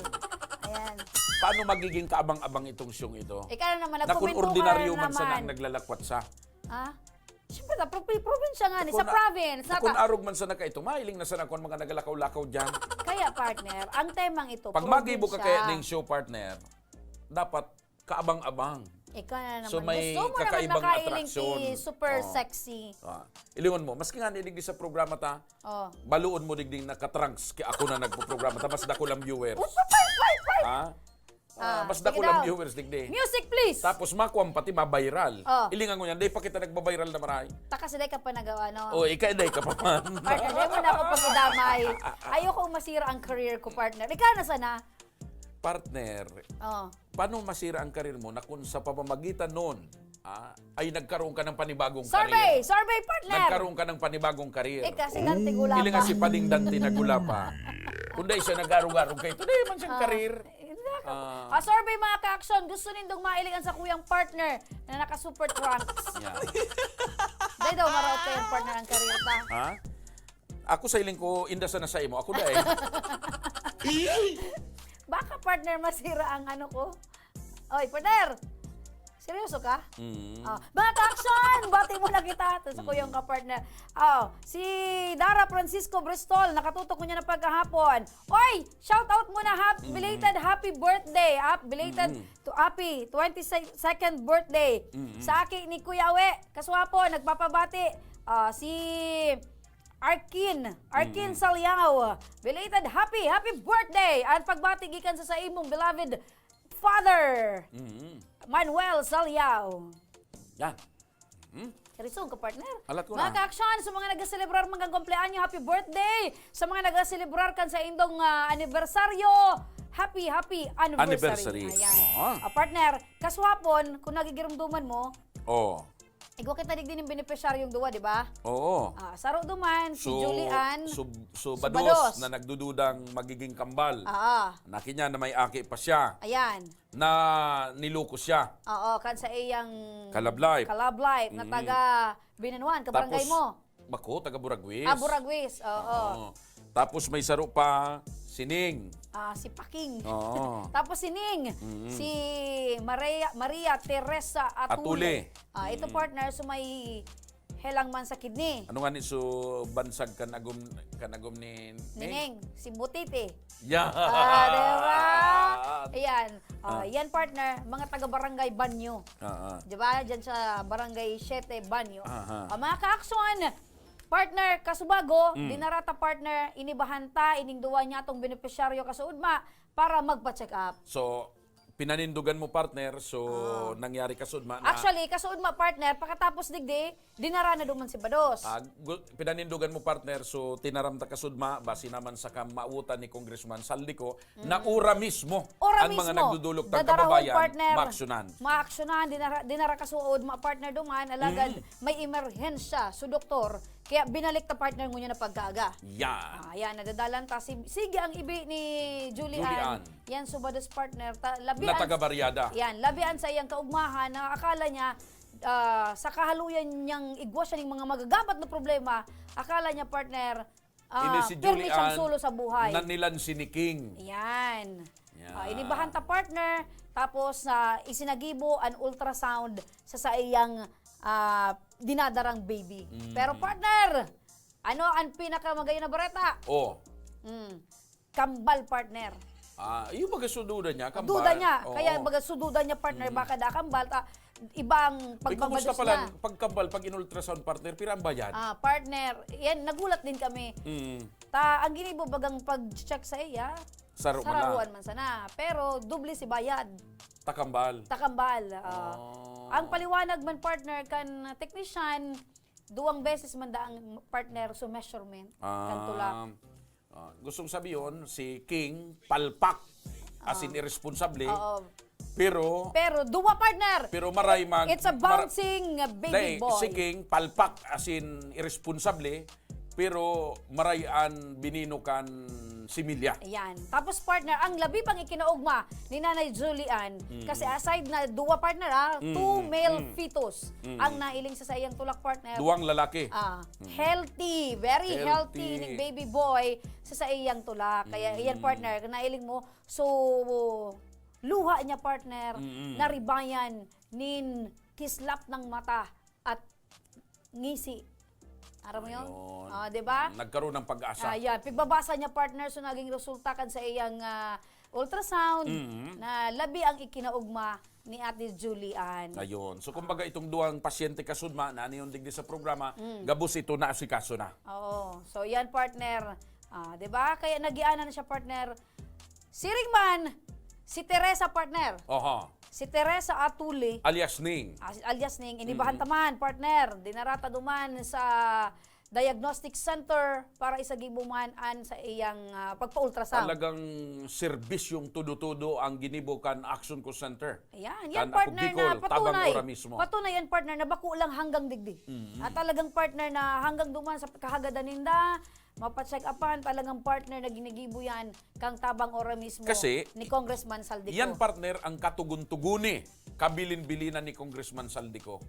Ayan. Paano magiging kaabang-abang itong show ito? Ikaw na naman, Na kung nagkomento ka ordinaryo na man sana naman. Ang naglalakwat sa. Ha? Siyempre, ta, pro- probinsya nga ni, Kung sa na- province. Kung Nata- arog man sana kaito, mahiling na sana kung mga naglakaw-lakaw dyan. Kaya, partner, ang temang ito, Pag magibo ka probinsya. Kaya ning show, partner, dapat kaabang-abang. Ikaw na naman. So, may Gusto mo naman kakaibang makailing atraksyon. ki super Oh. sexy. Ah, ilingon mo, maski nga digdi sa programa ta, Oh. baluon mo digding nakatrunks kaya ako na nagpo-programa ta, mas dako lang viewers. Upa, fight, fight, fight! Ha? Ah, Ah, mas sige dako daw. Lang viewers digdi. Music, please! Tapos makuha pati mabayral. Oh. Ilingan ko niyan, di pa kita nagbabayral na maray. Taka sa day ka pa nagawa, no? O, ikaw, day ka pa man. Partner, di mo na ako pag-idamay. Ayoko masira ang career ko, partner. Ikaw na sana. Partner, Oh. paano masira ang karir mo na kung sa pamamagitan noon, ah, ay nagkaroon ka ng panibagong Survey! karir? Survey, partner! Nagkaroon ka ng panibagong karir. Eh, kasi Dante Gulapa. Ilingan si Pading Dante na Gulapa. Kung dahil siya nag-arog-arog kayo, today man siyang Ah, karir. hindi ako. Ah. Ah, survey, mga ka-action. Gusto nindong mailing ang sakuyang partner na naka-super trunks. Yeah. Dahil daw maraot kayong partner ang career ta. Ha? Ako sa iling ko, inda sana sa imo. Ako dahil. Baka, partner, masira ang ano ko. Oy, partner! Seryoso ka? Mm. Ah, mga ka-action! Bati mo na kita. Ito sa kuyang ka-partner. Oh, si Dara Francisco Bristol, nakatutok mo niya na pagkahapon. Oy! Shout out muna. Hap, belated happy birthday. Hap, belated Mm. to happy twenty-second birthday. Mm. Sa aki ni Kuya Awe, kaswapo, nagpapabati. Ah, si Arkin, Arkin Mm. Salyao. Belated happy, happy birthday! At pagbati gikan sa, sa imong beloved father, Mm. Manuel Salyao. Yan. Hmm? Karisog ka, partner. Alat ko Mga na. ka-action, sa mga nagaselebrar man kan kumpleanyo, happy birthday! Sa mga nagaselebrar kan sa indong ah, anibersaryo, happy, happy anniversary. Anniversary. Ayan. Oo. Ah, partner, kaswapon, kung nagigirumduman mo, Oh. igwa kita digdi ng benepisyaryong duwa, di ba? Oo. Ah, saro duman, si So, Julian. So, so, Subados. Bados na nagdududang magiging kambal. Ah, Naki niya na may aki pa siya. ayan. Na niloko siya. Oo, kan sa iyang Ka-love life. Ka-love life na Mm. taga Binanuan, kabarangay Tapos, mo. Bako, taga Buraguis. Ah, Buraguis. Oo. Oo. Tapos may saro pa, Sining. Ah, si Paking. Oo. Tapos si Ning, Mm. si Maria, Maria Teresa Atule. Atule. Ah, ito Mm. partner, so may helang man sa kidney. Ano nga ni so bansag kan agom kan agom ni Nining, si Butiti. Yeah. Ah, di ba? Ayan. Ah, Ah. Yan partner, mga taga-barangay Banyo. Ah, ah. Di ba? Diyan sa barangay Siete Banyo. Aha. Ah, mga ka-action, partner, kasubago, Mm. dinarata partner, inibahan ta, ining duwa niya atong benepisyaryo kasuudma para magpa-check up. So, pinanindugan mo partner, so Ah. nangyari kasudma na Actually, kasuudma partner, pakatapos digdi, dinara na duman si Bados. Ah, gu- pinanindugan mo partner, so tinaram ta kasudma, basi naman sa kamautan ni Congressman Saldico, na ura mismo Ura ang mga mismo. nagdudulog tang Dadarahon, kababayan, partner. Maaksyonan. Maaksyonan, dinara, dinara kasuudma partner duman, alagad Mm. may emerhensya, so doktor, kaya binalik ta partner ngunyan na pagkaaga. Yeah. Ah, yan, nadadalan ta. Si, sige ang ibi ni Julian. Julian. Yan, so Bados partner. Ta, labi Na ang- taga-Baryada. Yan, labi ang sa iyang kaugmahan na akala niya, ah, sa kahaluyan niyang igwa siya ning mga magagabat na problema, akala niya partner, ah, Ini si pirmi siyang Julian solo sa buhay. Nanilan si ni King. Yan. Yan. Ah, inibahan ta partner, tapos ah, isinagibo ang ultrasound sa saiyang ah, dinadarang baby. Mm. Pero partner, ano ang pinakamagayon na bareta? Oh, Mm. Kambal partner. Ah, yung baga sududa niya, kambal. Duda niya. Oo. Kaya baga sududa niya, partner, Mm. baka nakambal, ta, ibang Ay, kumusta pagbabados pala niya. Pagkambal, pag in-ultrasound, partner, pira ang bayad? Ah, partner, yan, nagulat din kami. Mm. Ta, ang ginibo bagang pag-check sa iya, Saro man na. sararuan man sana. Pero doble si bayad. Takambal. Takambal. Ah. Oh. Ang paliwanag man, partner, kan technician, duwang beses man daang, partner, so measurement kan tulak. Ah, ah, gustong sabihin, si King palpak, as in Ah. irresponsable, Oo. pero Pero duwa, partner. Pero maray mag- It's a mar- bouncing uh, baby Dahil boy. Si King palpak, as in irresponsable, pero maray an binino kan similya. Ayan. Tapos, partner, ang labi pang ikinaugma ni Nanay Julian, Mm. kasi aside na duwa, partner, ah, Mm, two male mm. fetus Mm. ang nailing sa saiyang tulak, partner. Duwang lalaki. Ah, Mm. healthy, very healthy, Healthy. ning baby boy sa saiyang tulak. Kaya Mm. iyan, partner, nailing mo. So, luha niya, partner, Mm. naribayan nin kislap ng mata at ngisi. Aram mo yun? Ayun. Ah, di ba? Nagkaroon ng pag-asa. Ayan, pigbabasa niya, partner, so naging resulta kan sa iyang ah, ultrasound Mm. na labi ang ikinaugma ni Ate Julian. Ayun. So, kumbaga, itong duwang pasyente kasudma na aniyon digdi sa programa, Mm. gabos ito na asikaso na. Oo. So, yan, partner. Ah, di ba? Kaya nagianan na siya, partner. Siring man, si Teresa, partner. Oho. Si Teresa Atuli, Alias Ning. ah, alias Ning, inibahan Mm. ta man, partner. Dinarata duman sa Diagnostic Center para isagibo man an sa iyang ah, pagpa-ultrasound. Talagang serbisyong todo-todo ang ginibo kan Action Call Center. Ayan, Kan yan, Ako partner, Bicol, na Tabang patunay. Ora mismo. Patunay yan, partner, na bako lang hanggang digdi. Mm. At talagang, partner, na hanggang duman sa kahagadan ninda, mapacheck upan, talagang, partner, na ginigibo yan kang Tabang Ora mismo Kasi, ni Congressman Saldico. Yan, partner, ang katugon-tuguni, kabilin-bilinan ni Congressman Saldico,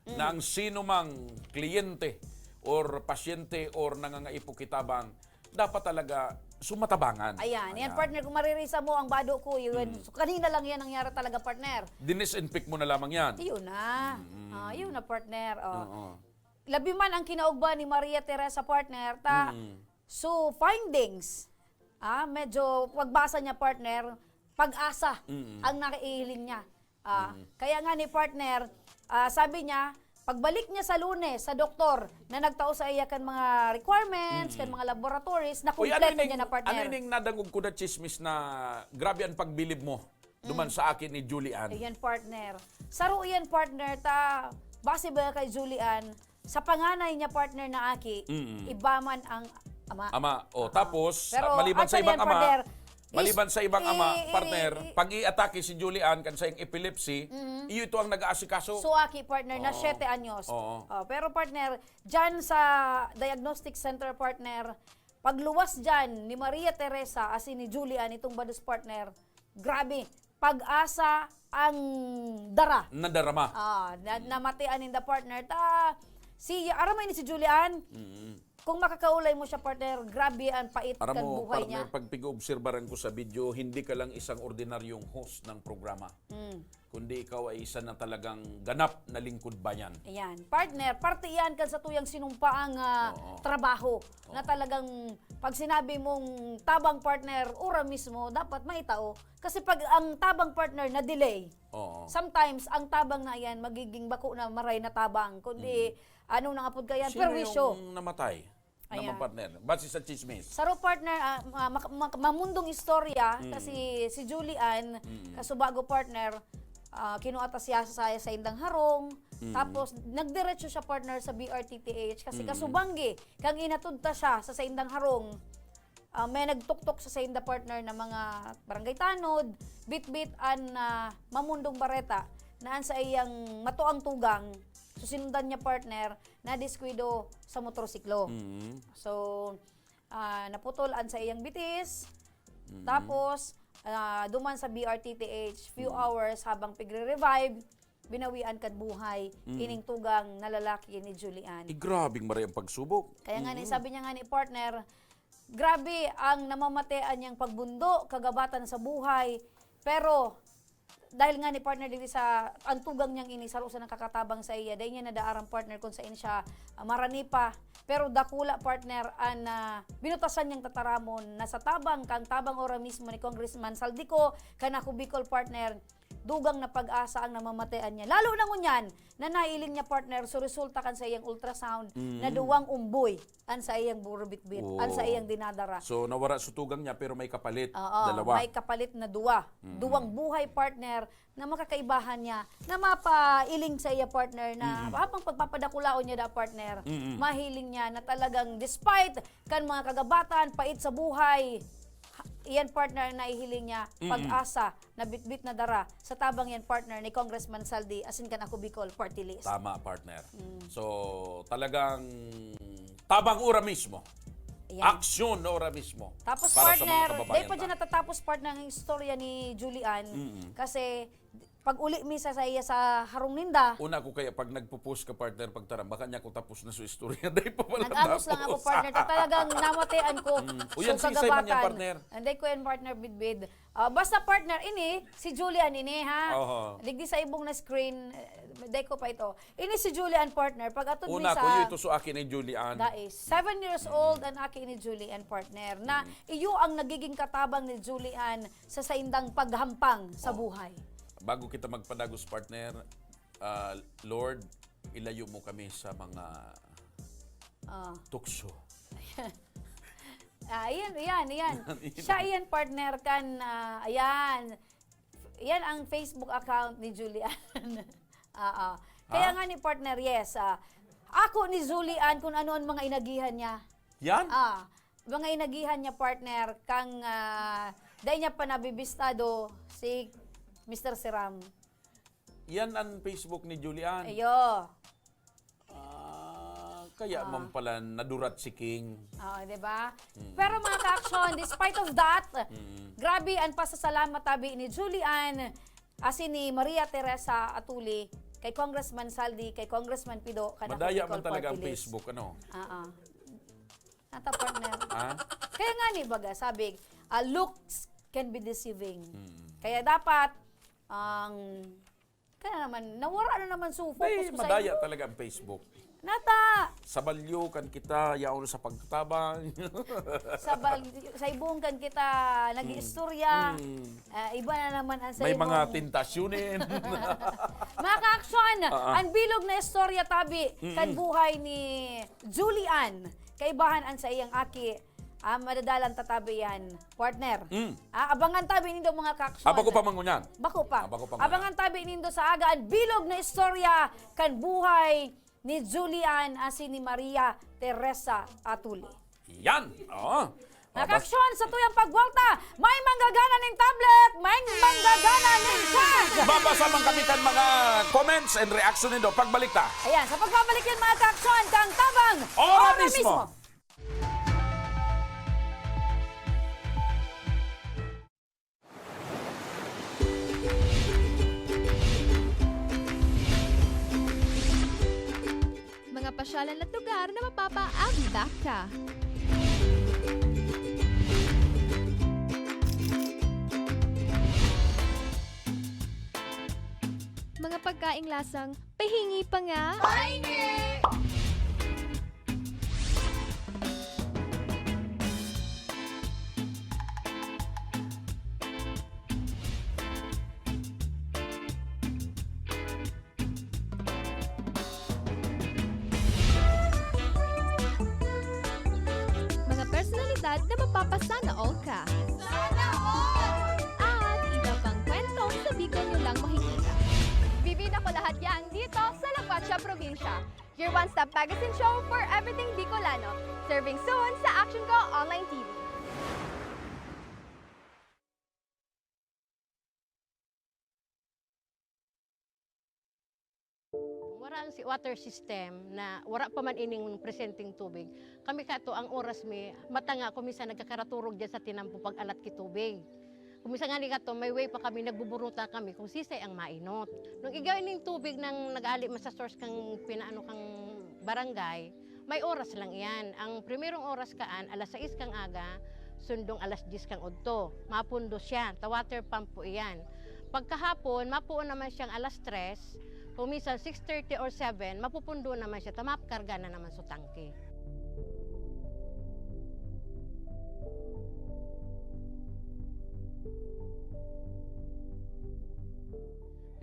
Mm. na ang sino mang kliyente or pasyente or nangangaipo ki Tabang, dapat talaga sumatabangan. Ayan, yan, Ayan. Partner, kung maririsa mo ang bado ko, yun. Mm. So, kanina lang yan nangyari talaga, partner. Dinisinfect mo na lamang yan. Yun na. Mm. Ah, yun na, partner. Oh. Oo. Labi man ang kinaugma ni Maria Teresa, partner, ta. Mm. So, findings, ah, medyo pagbasa niya, partner, pag-asa Mm. ang naihiling niya. Ah, Mm. Kaya nga ni, partner, ah, sabi niya, pagbalik niya sa Lunes sa doktor na nagtao sa iya kan mga requirements, Mm. kan mga laboratories, Uy, ano nakumpleto ining, niya na, partner. Ano ining nadangog ko na chismis na grabe ang pagbilib mo duman Mm. sa aki ni Julian? Ayan, partner. Saro iyan, partner, ta base ba kay Julian, sa panganay niya, partner, na aki, Mm. iba man ang ama. Ama. O, Ah. tapos, Pero ah, maliban at sa ibang yan, ama, partner, maliban is- sa ibang ama, i- i- partner, i- pag-iatake si Julian kan sa iyang epilepsy, Mhm. iyo ito ang nag-aasikaso. So, aki, partner, na Oo. siyete anyos. Oo. Oh, pero, partner, dyan sa diagnostic center, partner, pagluwas dyan ni Maria Teresa, asin ni Julian, itong bados, partner, grabe, pag-asa ang dara. Nadarama. Ah, na, Mm. namatian ninda, partner. Ta, si, aram mo ini si Julian, Mm. kung makakaulay mo siya, partner, grabe ang pait Aram kan mo, buhay partner, niya. Pag pig-obserbaran ko sa video, hindi ka lang isang ordinaryong host ng programa, Mm. kundi ikaw ay isa na talagang ganap na lingkod bayan. Ayan. Partner, parte yan kan sa tuyang sinumpaang ah, Oo. trabaho na Oo. talagang pag sinabi mong tabang, partner, ura mismo, dapat maitao. Kasi pag ang tabang, partner, na-delay, Oo. sometimes ang tabang na yan magiging bako na maray na tabang, kundi Mm. ano na nga pud kayan, Sino perwisyo. Yung namatay? Naman, Ayan. Partner. Base sa chismis. Saro, partner, ah, ah, mak- mak- mamundong istorya, Mm. kasi si Julian, Mm. kasubago, partner, ah, kinuha ta siya sa, sa indang harong, Mm. tapos nagdiretso siya, partner, sa B R T T H, kasi Mm. kasubanggi kang inatod ta siya sa, sa indang harong. Ah, may nagtuktok sa sainda, partner, na mga barangay tanod, bitbit an ah, mamundong bareta na an sa iyang matuang tugang, so sinundan niya, partner, na diskuido sa motorsiklo. Mm. So, ah, naputol an sa iyang bitis. Mm. Tapos, ah, duman sa B R T T H, few Mm. hours habang pigre-revive, binawian kan buhay Mm. ining tugang na lalaki ni Julian. Eh, grabing maray ang pagsubok. Kaya nga ni, Mm. sabi niya nga ni, partner, grabe ang namamatean niyang pagbundo, kagabatan sa buhay, pero dahil nga ni partner diri sa, ang tugang niyang ini, saro sa nakakatabang sa iya, dai niya nadaaran partner kung sain siya, ah, marani pa. Pero dakula partner an, ah, binutasan niyang tataramon na sa tabang, kang tabang ora mismo ni Congressman Saldico, kan Ako Bicol partner, dugang na pag-asa ang namamatean niya. Lalo na ngunyan, na nailing niya partner, so resulta kan sa iyang ultrasound na Mm. duwang umboy an sa iyang burubitbit, an sa Oo. iyang dinadara. So, nawara sa tugang niya, pero may kapalit, Oo, dalawa. may kapalit na duwa. Mm. Duwang buhay, partner, na makakaibahan niya, na mapailing sa iya, partner, na Mm. habang pagpapadakulaon niya da, partner, Mm. mahiling niya na talagang despite kan mga kagabatan, pait sa buhay, ha-, iyan, partner, ang naihiling niya, Mm. pag-asa na bitbit na dara sa tabang yan, partner, ni Congressman Saldi, asin kan Ako Bicol Party List. Tama, partner. Mm. So, talagang tabang ora mismo. Ayan. Aksyon ora mismo Tapos, para sa mga partner, kababayan dahil pa ta. dyan natatapos, partner, ang istorya ni Julian. Mm-mm. Kasi, pag uli mi sa, sa iya sa harong ninda, Una ko kaya pag nagpo-post ka, partner, pagtaram, baka niya ko tapos na sa istorya, dahil pa pala Nag-agos lang ako, tapos. partner. Ta-, talagang namatean ko. Mm. O, yan, So, si Simon yan, kagabatan. partner. Hindi ko yan, partner, bidbid. Ah, basta, partner, ini, si Julian ini, ha? Oho. Digdi sa ibong na screen, eh, dai ko pa ito. Ini si Julian, partner. Pag atod mi Una ko, sa yun, ito so aki ni Julian. Dai, seven years Mm. old ang aki ni Julian, partner, na Mm. iyo ang nagiging katabang ni Julian sa saindang paghampang sa Oh. buhay. Bago kita magpadagos, partner, ah, Lord, ilayo mo kami sa mga Ah. tukso. Ah, ayan, ayan, ayan. Ayan. Siya iyan, partner, kan, ah, ayan. Yan ang Facebook account ni Julian. Oo. Kaya Ha? nga ni partner, yes, ah, ako ni Julian kung ano ang mga inagihan niya. Yan? Ah, mga inagihan niya, partner, kang, ah, dai niya pa nabibistado si Mister Siram. Yan ang Facebook ni Julian. Ayo. Ah, kaya Ah. man pala nadurat si King. Oo, di ba? Mm. Pero mga ka-aksyon, despite of that, Mm. grabe ang pasasalamat tabi ni Julian, asin ni Maria Teresa Atuli, kay Congressman Saldi, kay Congressman Pido, kan Ako Madaya Bicol man talaga Party ang List. Facebook, ano? Oo. Nata, partner. Ha? Kaya nga ni baga, sabi, ah, looks can be deceiving. Mm. Kaya dapat, ang, kaya naman, nawara na naman so May focus ko sa madaya imo. talaga ang Facebook. Nata! Sa balyo kan kita, yaon sa pagtabang. Sa bal-, sa ibong kan kita nag-iistorya. Mm. Mm. Ah, iba na naman ang sa May ibong mga tentasyonin. Mga ka-aksyon, Ah, ah. ang bilog na istorya tabi Mm-mm. kan buhay ni Julian. Kaibahan ang sa iyang aki, ah, madadalan tatabi yan, partner. Mm. Ah, abangan tabi nindo, mga ka-aksyon. Ah, bako pa man ngunyan? Bako pa. Ah, bako pa ngunyan. Abangan tabi nindo sa aga ang bilog na istorya kan buhay ni Julian asin ni Maria Teresa Atuli. Yan! Oo. Mga Oh, bas- ka-aksyon, sa tuyang pagwalta, may manggagana ning tablet, may manggagana ning card. Mabasa man kami kan mga comments and reaction nindo. Pagbalik ta. Ayan, sa pagbabalik yan, mga ka-aksyon, kang Tabang Ora Ora mismo. mismo. Mga pasyalan at lugar na mapapaagda ka. Mga pagkaing lasang pahingi pa nga. Pahingi! Mga personalidad na mapapasana all ka. Sana all! At iba pang kwentong sa Bicol nyo lang makikita. Bibida ko lahat yan dito sa La Guacha Probinsya. Your one-stop magazine show for everything Bicolano. Serving soon sa Action Ko Online T V. Wara ang si-, water system na wara pa man ining presenteng tubig. Kami kato, ang oras mi, mata nga ako minsan nagkakaraturog dyan sa tinampo pag-alat ki tubig. Kung minsan nga ni kato, may way pa kami, nagbuburuta kami kung sisay ang mainot. Nung igay ning tubig nang nag-ali man sa source kang pinaano kang barangay, may oras lang iyan. Ang primerong oras kaan, alas sais kang aga, sundong alas dyes kang udto. Mapundo siya, ta water pump po iyan. Pagkahapon, mapoon naman siyang alas tres, kung minsan six thirty or seven, mapupundo naman siya, ta makarga na naman sa tangke.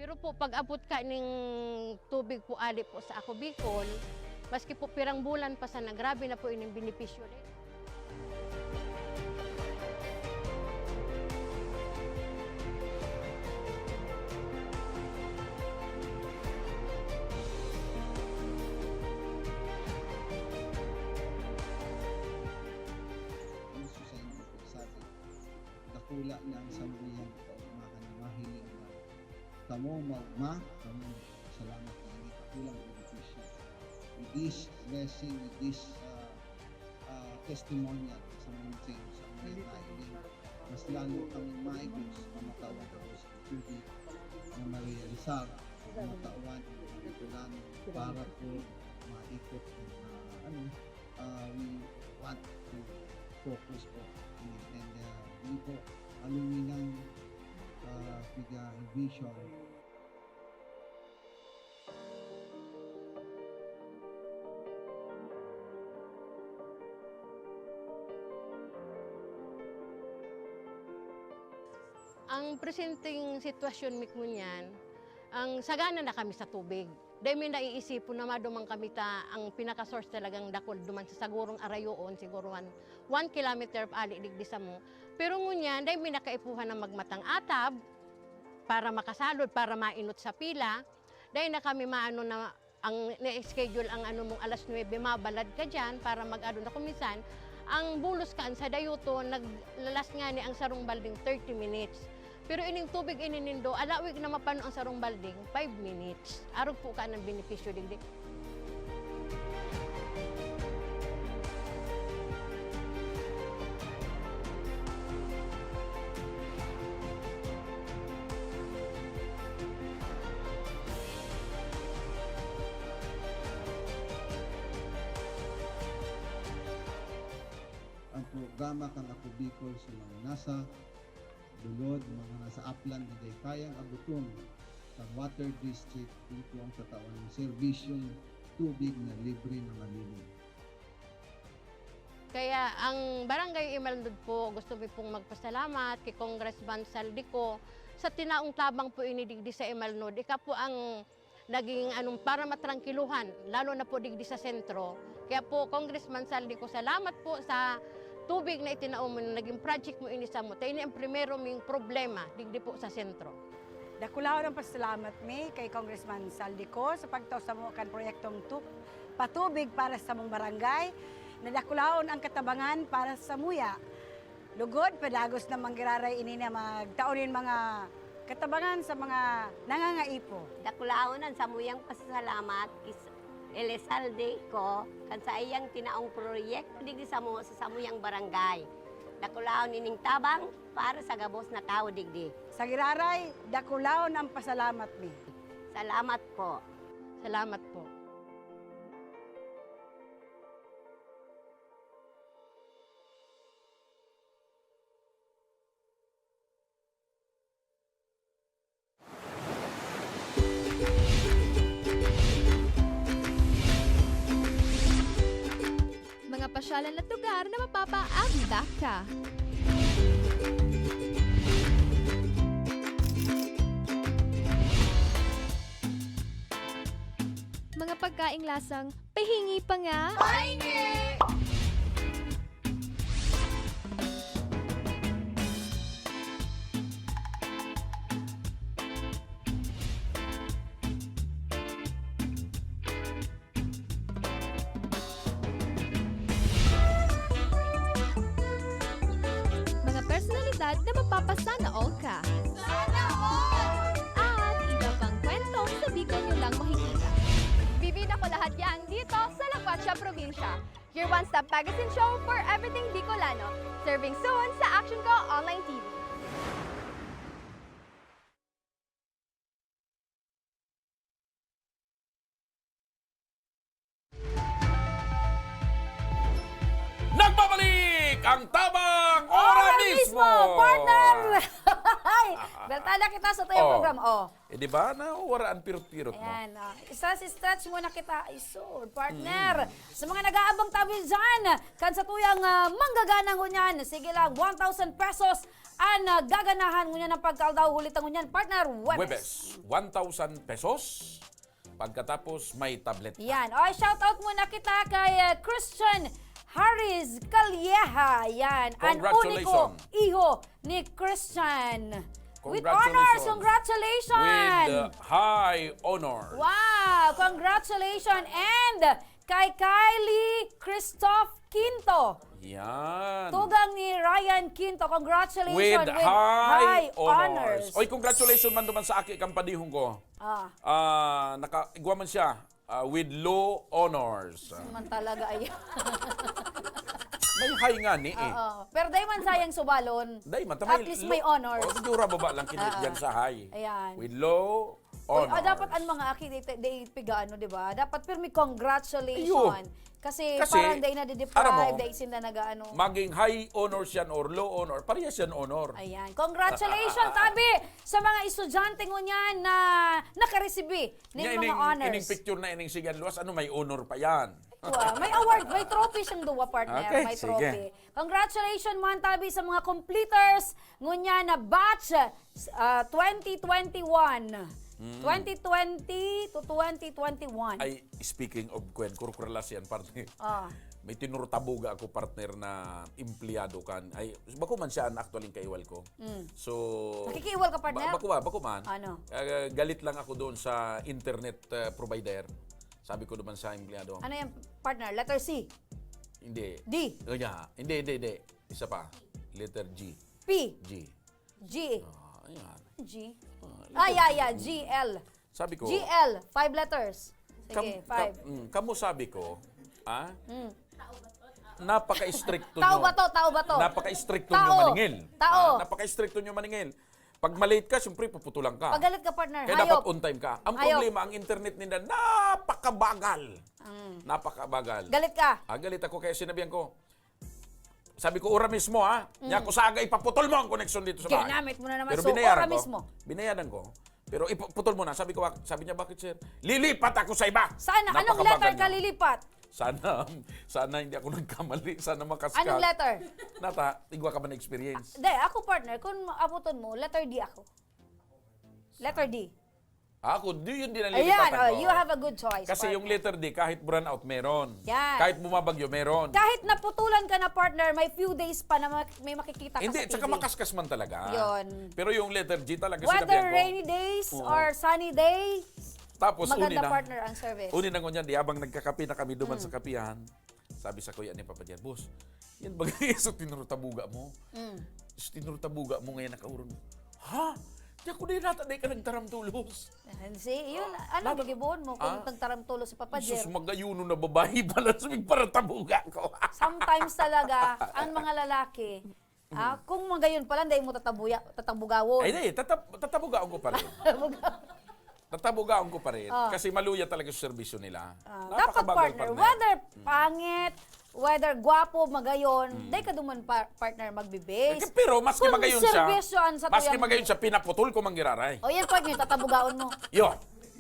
Pero po, pag-abot ka ning tubig po ali po sa Ako Bicol, maski po pirang bulan pa sana, grabe na po ining benepisyo. Ang susay mo po sa atin, dakula na ang samuyang kaugmahan na mahiling na kamo maugma, kamo salamat na ini dakulang benepisyo. With this blessing, with this, ah, ah, testimonial sa mga sa mga nahiling, mas lalo kami maigos, mamatawan ako sa tubig na marealisar, mamatawan ang mga Bicolano para po maikot ang, ah, ano, ah, we want to focus po. And, and, ah, yun po, aluminang, ah, piga vision. Ang presenteng sitwasyon mi ngunyan, ang sagana na kami sa tubig. Dai mi naiisipon na maduman kami ta ang pinaka-source talagang dakul duman sa sagurong arayoon, siguro one, one kilometer ali digdi samo. Pero ngunyan, dai mi na kaipuhan na magmatang atab para makasalod, para mainot sa pila. Dai na kami maano na ang na-schedule ang ano mong alas nuebe, mabalad ka diyan para mag-ano na. Kung minsan, ang bulos kan sa dayuton, naglalas ngani ang sarong balding thirty minutes. Pero ining tubig ini nindo, alawig na mapano ang sarong balding, five minutes. Arog po ka ng benepisyo digdi. Ang programa kan Ako Bicol sa mga nasa lulod, mga nasa aplan na dai kayang abuton kan water district, ito ang tatawan ng serbisyong tubig na libre na malinis. Kaya ang Barangay Imalnod po, gusto mi pong magpasalamat kay Congressman Zaldy Co sa tinaong tabang po ini digdi sa Imalnod. Ika po ang naging anong para matrangkiluhan, lalo na po digdi sa sentro. Kaya po, Congressman Zaldy Co, salamat po sa tubig na itinao mo, na naging project mo ini samo. Ta ini ang primero ming problema digdi po sa sentro. Dakulaon ang pasalamat mi kay Congressman Zaldy Co sa pagtao samo kan proyektong tu-, patubig para sa samong barangay. Nadakulaon ang katabangan para samuya. Lugod, padagos na manggiraray ini na magtao nin mga katabangan sa mga nangangaipo. Dakulaon ang samuyang pasasalamat kis Elizalde Co kan saiyang tinaong proyekto digdi samo sa samuyang barangay. Dakulaon ining tabang para sa gabos na tawo digdi. Sa giraray, dakulaon ang pasalamat mi. Salamat po. Salamat po. Mga pasyalan at lugar na mapapaagda ka. Mga pagkaing lasang pahingi pa nga. Pahingi! Mga personalidad na mapapasana all ka. Sana all! At iba pang kwentong sa Bicol nyo lang makikita. Bibida ko lahat yan dito sa La Guacha Probinsya. Your one-stop magazine show for everything Bicolano. Serving soon sa Action Ko Online T V. Nagbabalik ang Tabang Ora Mismo! Partner! Beltada kita sa tuyang Oh. program. Oh. Eh, di ba? Nawawara ang pirot-pirot mo. Ayan, ah. Isa si stretch muna kita. Ay, so, partner. Mm. Sa mga nag-aabang tabi dyan, kan sa tuyang, ah, manggagana ngunyan, sige lang, one thousand pesos ang, ah, gaganahan ngunyan ng pagkaldaw, huli ta ngunyan, partner, Webes. Webes, one thousand pesos. Pagkatapos, may tablet ka. Yan. O, shout out muna kita kay, ah, Christian Harris Calleja. Yan. An uniko Congratulations. Iho ni Christian. With honors, Congratulations. Congratulations! With, uh, high honors. Wow! Congratulations! And kay Kylie Christoph Quinto. Yan. Tugang ni Ryan Quinto. Congratulations With with high high honors. honors. Oy, congratulations man duman sa aki kang padihon ko. Ah. Ah, naka-, igwa man siya, ah, with low honors. Naman talaga, ay. May high nga ni eh. Oo. Pero dai man sayang subalon. Dai man, ta At may least lo-, may honors. Oh, medyo baba lang kinit Ah. dyan sa high. Ayan. With low Uy, ah, honors. dapat ang mga aki, di, di piga, ano, di ba? Dapat pirmi congratulations. Ayun. Kasi Kasi, parang dai aram mo, nadideprive, dai sinda nag-aano. maging high honors yan or low honor, parehas yan honor. Ayan. Congratulations, tabi, sa mga estudyante ngunyan na nakaresibi ning Nya mga ining, honors. ining picture na ining sigan luwas, ano, may honor pa yan. Wow, may award, may trophy siyang duwa, partner. Okay, May sige. trophy. Congratulations, man tabi, sa mga completers ngunyan na batch, ah, twenty twenty-one. Mm. Twenty twenty to twenty twenty-one. Ay, speaking of kwen, kurukurala siyan, partner. Ah. May tinurtabuga ako, partner, na empleyado kan. Ay, bako man siya ang actually kaiwal ko. Mm. So, Nakikiiwal ka, partner? ba-, bako ba, bako man. Ano? Ah, galit lang ako doon sa internet, ah, provider. Sabi ko naman sa empleyado. Ano yan, partner? Letter C? Hindi. D? O, yeah. Hindi, hindi, hindi. Isa pa. Letter G. P? G. G. Ah, ayan. G? Ah, Ah, yeah, yeah. G L. Sabi ko, G L. Five letters. Sige, kam-, five. kam-, mm, kamo sabi ko, ah? Mm. Napaka-istrikto Tao nyo. ba to? Tao ba to? Napaka-istrikto Tao. nyo maningil. Tao. Ah, napaka-istrikto nyo maningil. Pag malate ka, siyempre, puputulan ka. Pag galit ka, partner, Kaya hayop. dapat on time ka. Ang Hayop. problema, ang internet ninda, napakabagal. Mm. Napakabagal. Galit ka? Ah, galit ako, kaya sinabihan ko, sabi ko, "Ura mismo, ha? Mm. Nya, kung saga, ipaputol mo ang koneksyon dito sa bahay." Ginamit mo na naman. Pero So, binayaran ora ko. mismo. Binayaran ko. Pero iputol mo na. Sabi ko, "Bak-, sabi niya, 'Bakit, sir?'" "Lilipat ako sa iba." Sana, anong Napakabagal letter ka niya. lilipat? Sana, sana hindi ako nagkamali. Sana makaskas. Anong letter? Nata, igwa ka ba na experience? Hindi, ako, partner, kung abuton mo, letter D ako. Letter D. Ako, di yun din ang Ayan, lilipatan oh, ko. you have a good choice, Kasi yung partner. letter D, kahit brownout, meron. Yan. Kahit bumabagyo, meron. Kahit naputulan ka na, partner, may few days pa na mak-, may makikita ka Hindi, sa tsaka T V. makaskas man talaga. Yun. Pero yung letter G talaga, Whether sinabihan ko. rainy days Oo. or sunny days, Tapos, maganda, uni na. partner, ang service. Uni na ngunyan, di, habang nagkakape na kami duman Mm. sa kapihan, sabi sa kuya ni Papa Jer, "Boss, yan bagay sa tinurtabuga mo? Mm. Sa tinurtabuga mo ngayon nakaurong mo." "Ha? Di ako na yun nata, di ka nagtaram tulos." And see, yun, Ah, ano, nata-, gigibohon mo kung ah. nagtaram tulos si Papa Jer. Sus, magayuno na babae pala sa migparatabuga ko. Sometimes talaga, ang mga lalaki, ah, Mm. kung magayon pala, dahil mo tatabuya-, tatabugawon. Ay, di, tatab-, tatabugaon ko pa rin. Tabuga- Tatabugaon ko pa rin. Ah. Kasi maluya talaga sa serbisyo nila. Ah, dapat, Napakabagal, partner, partner. whether Mm. pangit, whether gwapo, magayon, Mm. dai ka duman, par-, partner, magbibase. Eh, pero maski Kung magayon siya, serbisyo ang sa maski tuyang magayon siya, pinaputol ko man giraray. O, yan, partner, tatabugaon mo. Yo.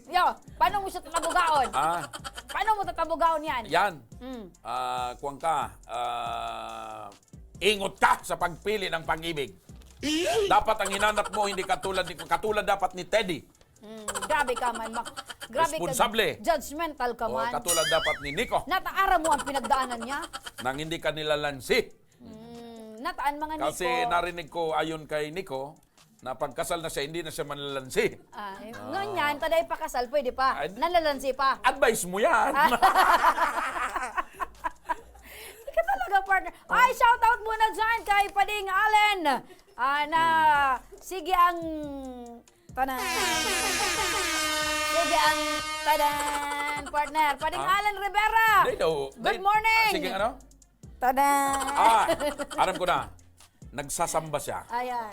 Yo, paano mo siya tatabugaon? Ah. Paano mo tatabugaon yan? Yan. Mm. Ah, kuwan ka, ah, ingot ka sa pagpili ng pag-ibig. Dapat ang hinanap mo, hindi katulad ni, katulad dapat ni Teddy. Mm, grabe ka man, Mac. Grabe ka, Responsable. judgmental ka Oh, man. katulad dapat ni Nico. Nataara mo ang pinagdaanan niya? Nang hindi ka nilalansi. Mm, nataan mga Kasi Nico. narinig ko, ayon kay Nico, na pagkasal na siya, hindi na siya manlalansi. Ah, Ah. ngunyan, taday pakasal, pwede pa. Ay, Nanlalansi pa. advice mo yan. Ah. Ika talaga, partner. Ay, shout out muna dyan kay Pading Allen. Ah, na, Hmm. sige ang, tanan. Sige ang, tanan, partner. Pading Ah? Allen Rivera. Hindi daw. Good Hindi. morning. Ah, sige, ano? Tanan. Ah, alam ko na. Nagsasamba siya. Ayan.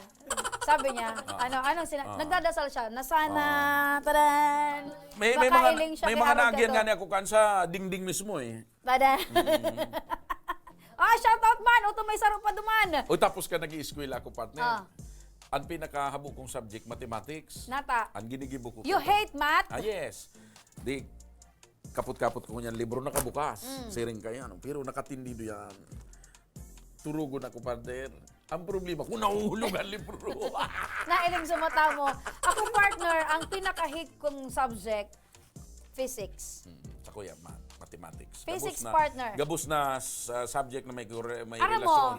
Sabi niya, Ah. ano, anong sina-, Ah. nagdadasal siya na sana, Ah. tanan, May, may mga, makailing siya may kay mga Harold naagihan Cantón. nga niya ako kan sa dingding mismo eh. Tanan. Mm. Ah, shout out man. Uto may saro pa duman. O, tapos ka nag-iiskwela ako, partner. Ah. Ang pinakahabo kong subject, mathematics. Nata. Ang ginigibo ko. You kaya- hate math? Ah, yes. Di, kapot-kapot ko niyan, libro nakabukas. Mm. Siring kaya, ano? Pero nakatindido yan. Turugon ako, partner. Ang problema ko, nahuhulog ang libro. Nailing sa mata mo. Ako, partner, ang pinaka-hate kong subject, physics. Hmm, sa kuya, ma- mathematics. Physics, Gabos na, partner. Gabos na sa subject na may, kore- may Aram mo, relasyon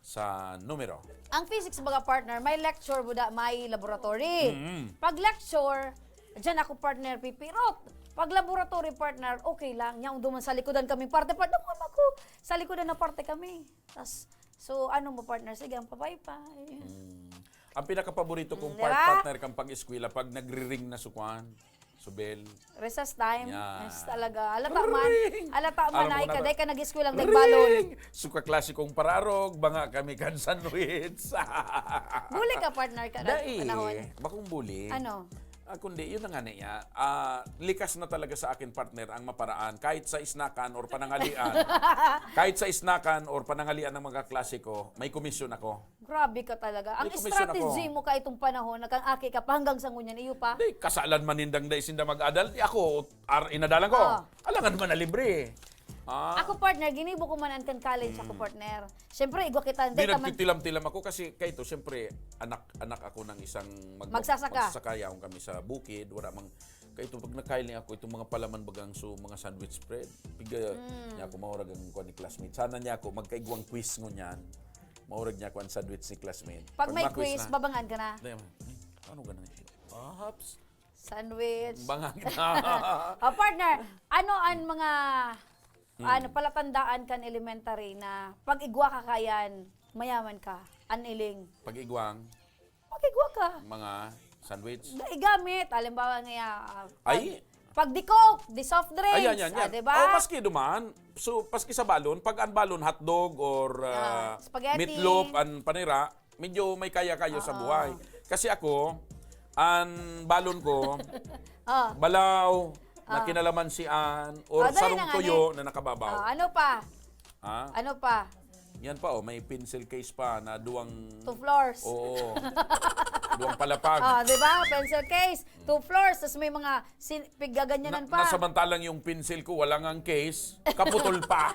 sa numero. Ang physics, baga, partner, may lecture buda, may laboratory. Mm. Pag lecture, diyan ako, partner, pipirot. Pag laboratory, partner, okay lang. Nya, duman sa likodan kami, parte, partner, ako, sa likodan na parte kami. Tas, so, ano mo, partner? Sige, ang papaypay. Mm. Ang pinakapaborito kong Mm, di part, ba? partner, kang pag-eskwela, pag nagriring na sukuan, subel. Recess time. Yan. Yes, talaga. Alata man. Ring! Alata man, Alam mo ay na ba? Kaday ka nag-eskwela ng dagbalon. Ring! So, kaklase kong pararog, mga kami kan sandwich. Bully ka, partner, ka Dai, panahon. bakong bully. Ano? Ah, kundi, yun na nga niya. Ah, likas na talaga sa akin, partner, ang maparaan. Kahit sa isnakan or panangalian. Kahit sa isnakan or panangalian ng mga klase ko, may komisyon ako. Grabe ka talaga. Ang May komisyon strategy ako. mo ka itong panahon, nagkang aki ka pa hanggang sa ngunyan, iyo pa. Di, kasalan man nindang dai sinda mag-adal. Di ako, ar, inadalan ko. Ah. Alangan man na libre. Ah. Ako, partner, ginibo ko man an kan college ako, partner. Siyempre, igwa kita, Di dai ka man. Nagtitilam-tilam ako kasi kaito, siyempre, anak anak ako ng isang mag- Magsasaka. Magsasaka, yaon kami sa bukid, wala mang, kaito, pag nakailing ako, itong mga palaman bagang so, mga sandwich spread, piga Mm. niya ako, maurag ang kuwan ni classmate. Sana niya ako, magkaigwang quiz ngunyan. Maurag niya ako ang sandwich ni classmate. Pag may ma-quiz quiz, na, babangan ka na. Dai, hmm, ano ganun eh? Ops. Sandwich. Bangan na. Ah, partner, ano ang mga Hmm. ano palatandaan kan elementary na pag igwa ka kayan, mayaman ka, an iling? Pag-igwang, Pag igwa ka. mga sandwich. Igamit, halimbawa nga, ah, pag, Ay. pag di Coke, di soft drinks, Ayan, yan, ah, yan. di ba? Oh, maski duman, so, maski sa balon, pag ang balon hotdog or ah, Ah, spaghetti. Meatloaf, ang panira, medyo may kaya-kaya sa Oo. buhay. Kasi ako, ang balon ko, Oh. balaw, na Ah. kinalamansian, or Ah, dali sarong na nga, tuyo ne. na nakababaw. Ah, ano pa? Ha? Ano pa? Yan pa, oh, may pencil case pa na duwang... Two floors. Oo. Duwang palapag. Ah, di ba? Pencil case, two floors, tapos may mga sin- piggaganyanan Na- pa. Nasamantalang yung pencil ko, wala ngang case, kaputol pa.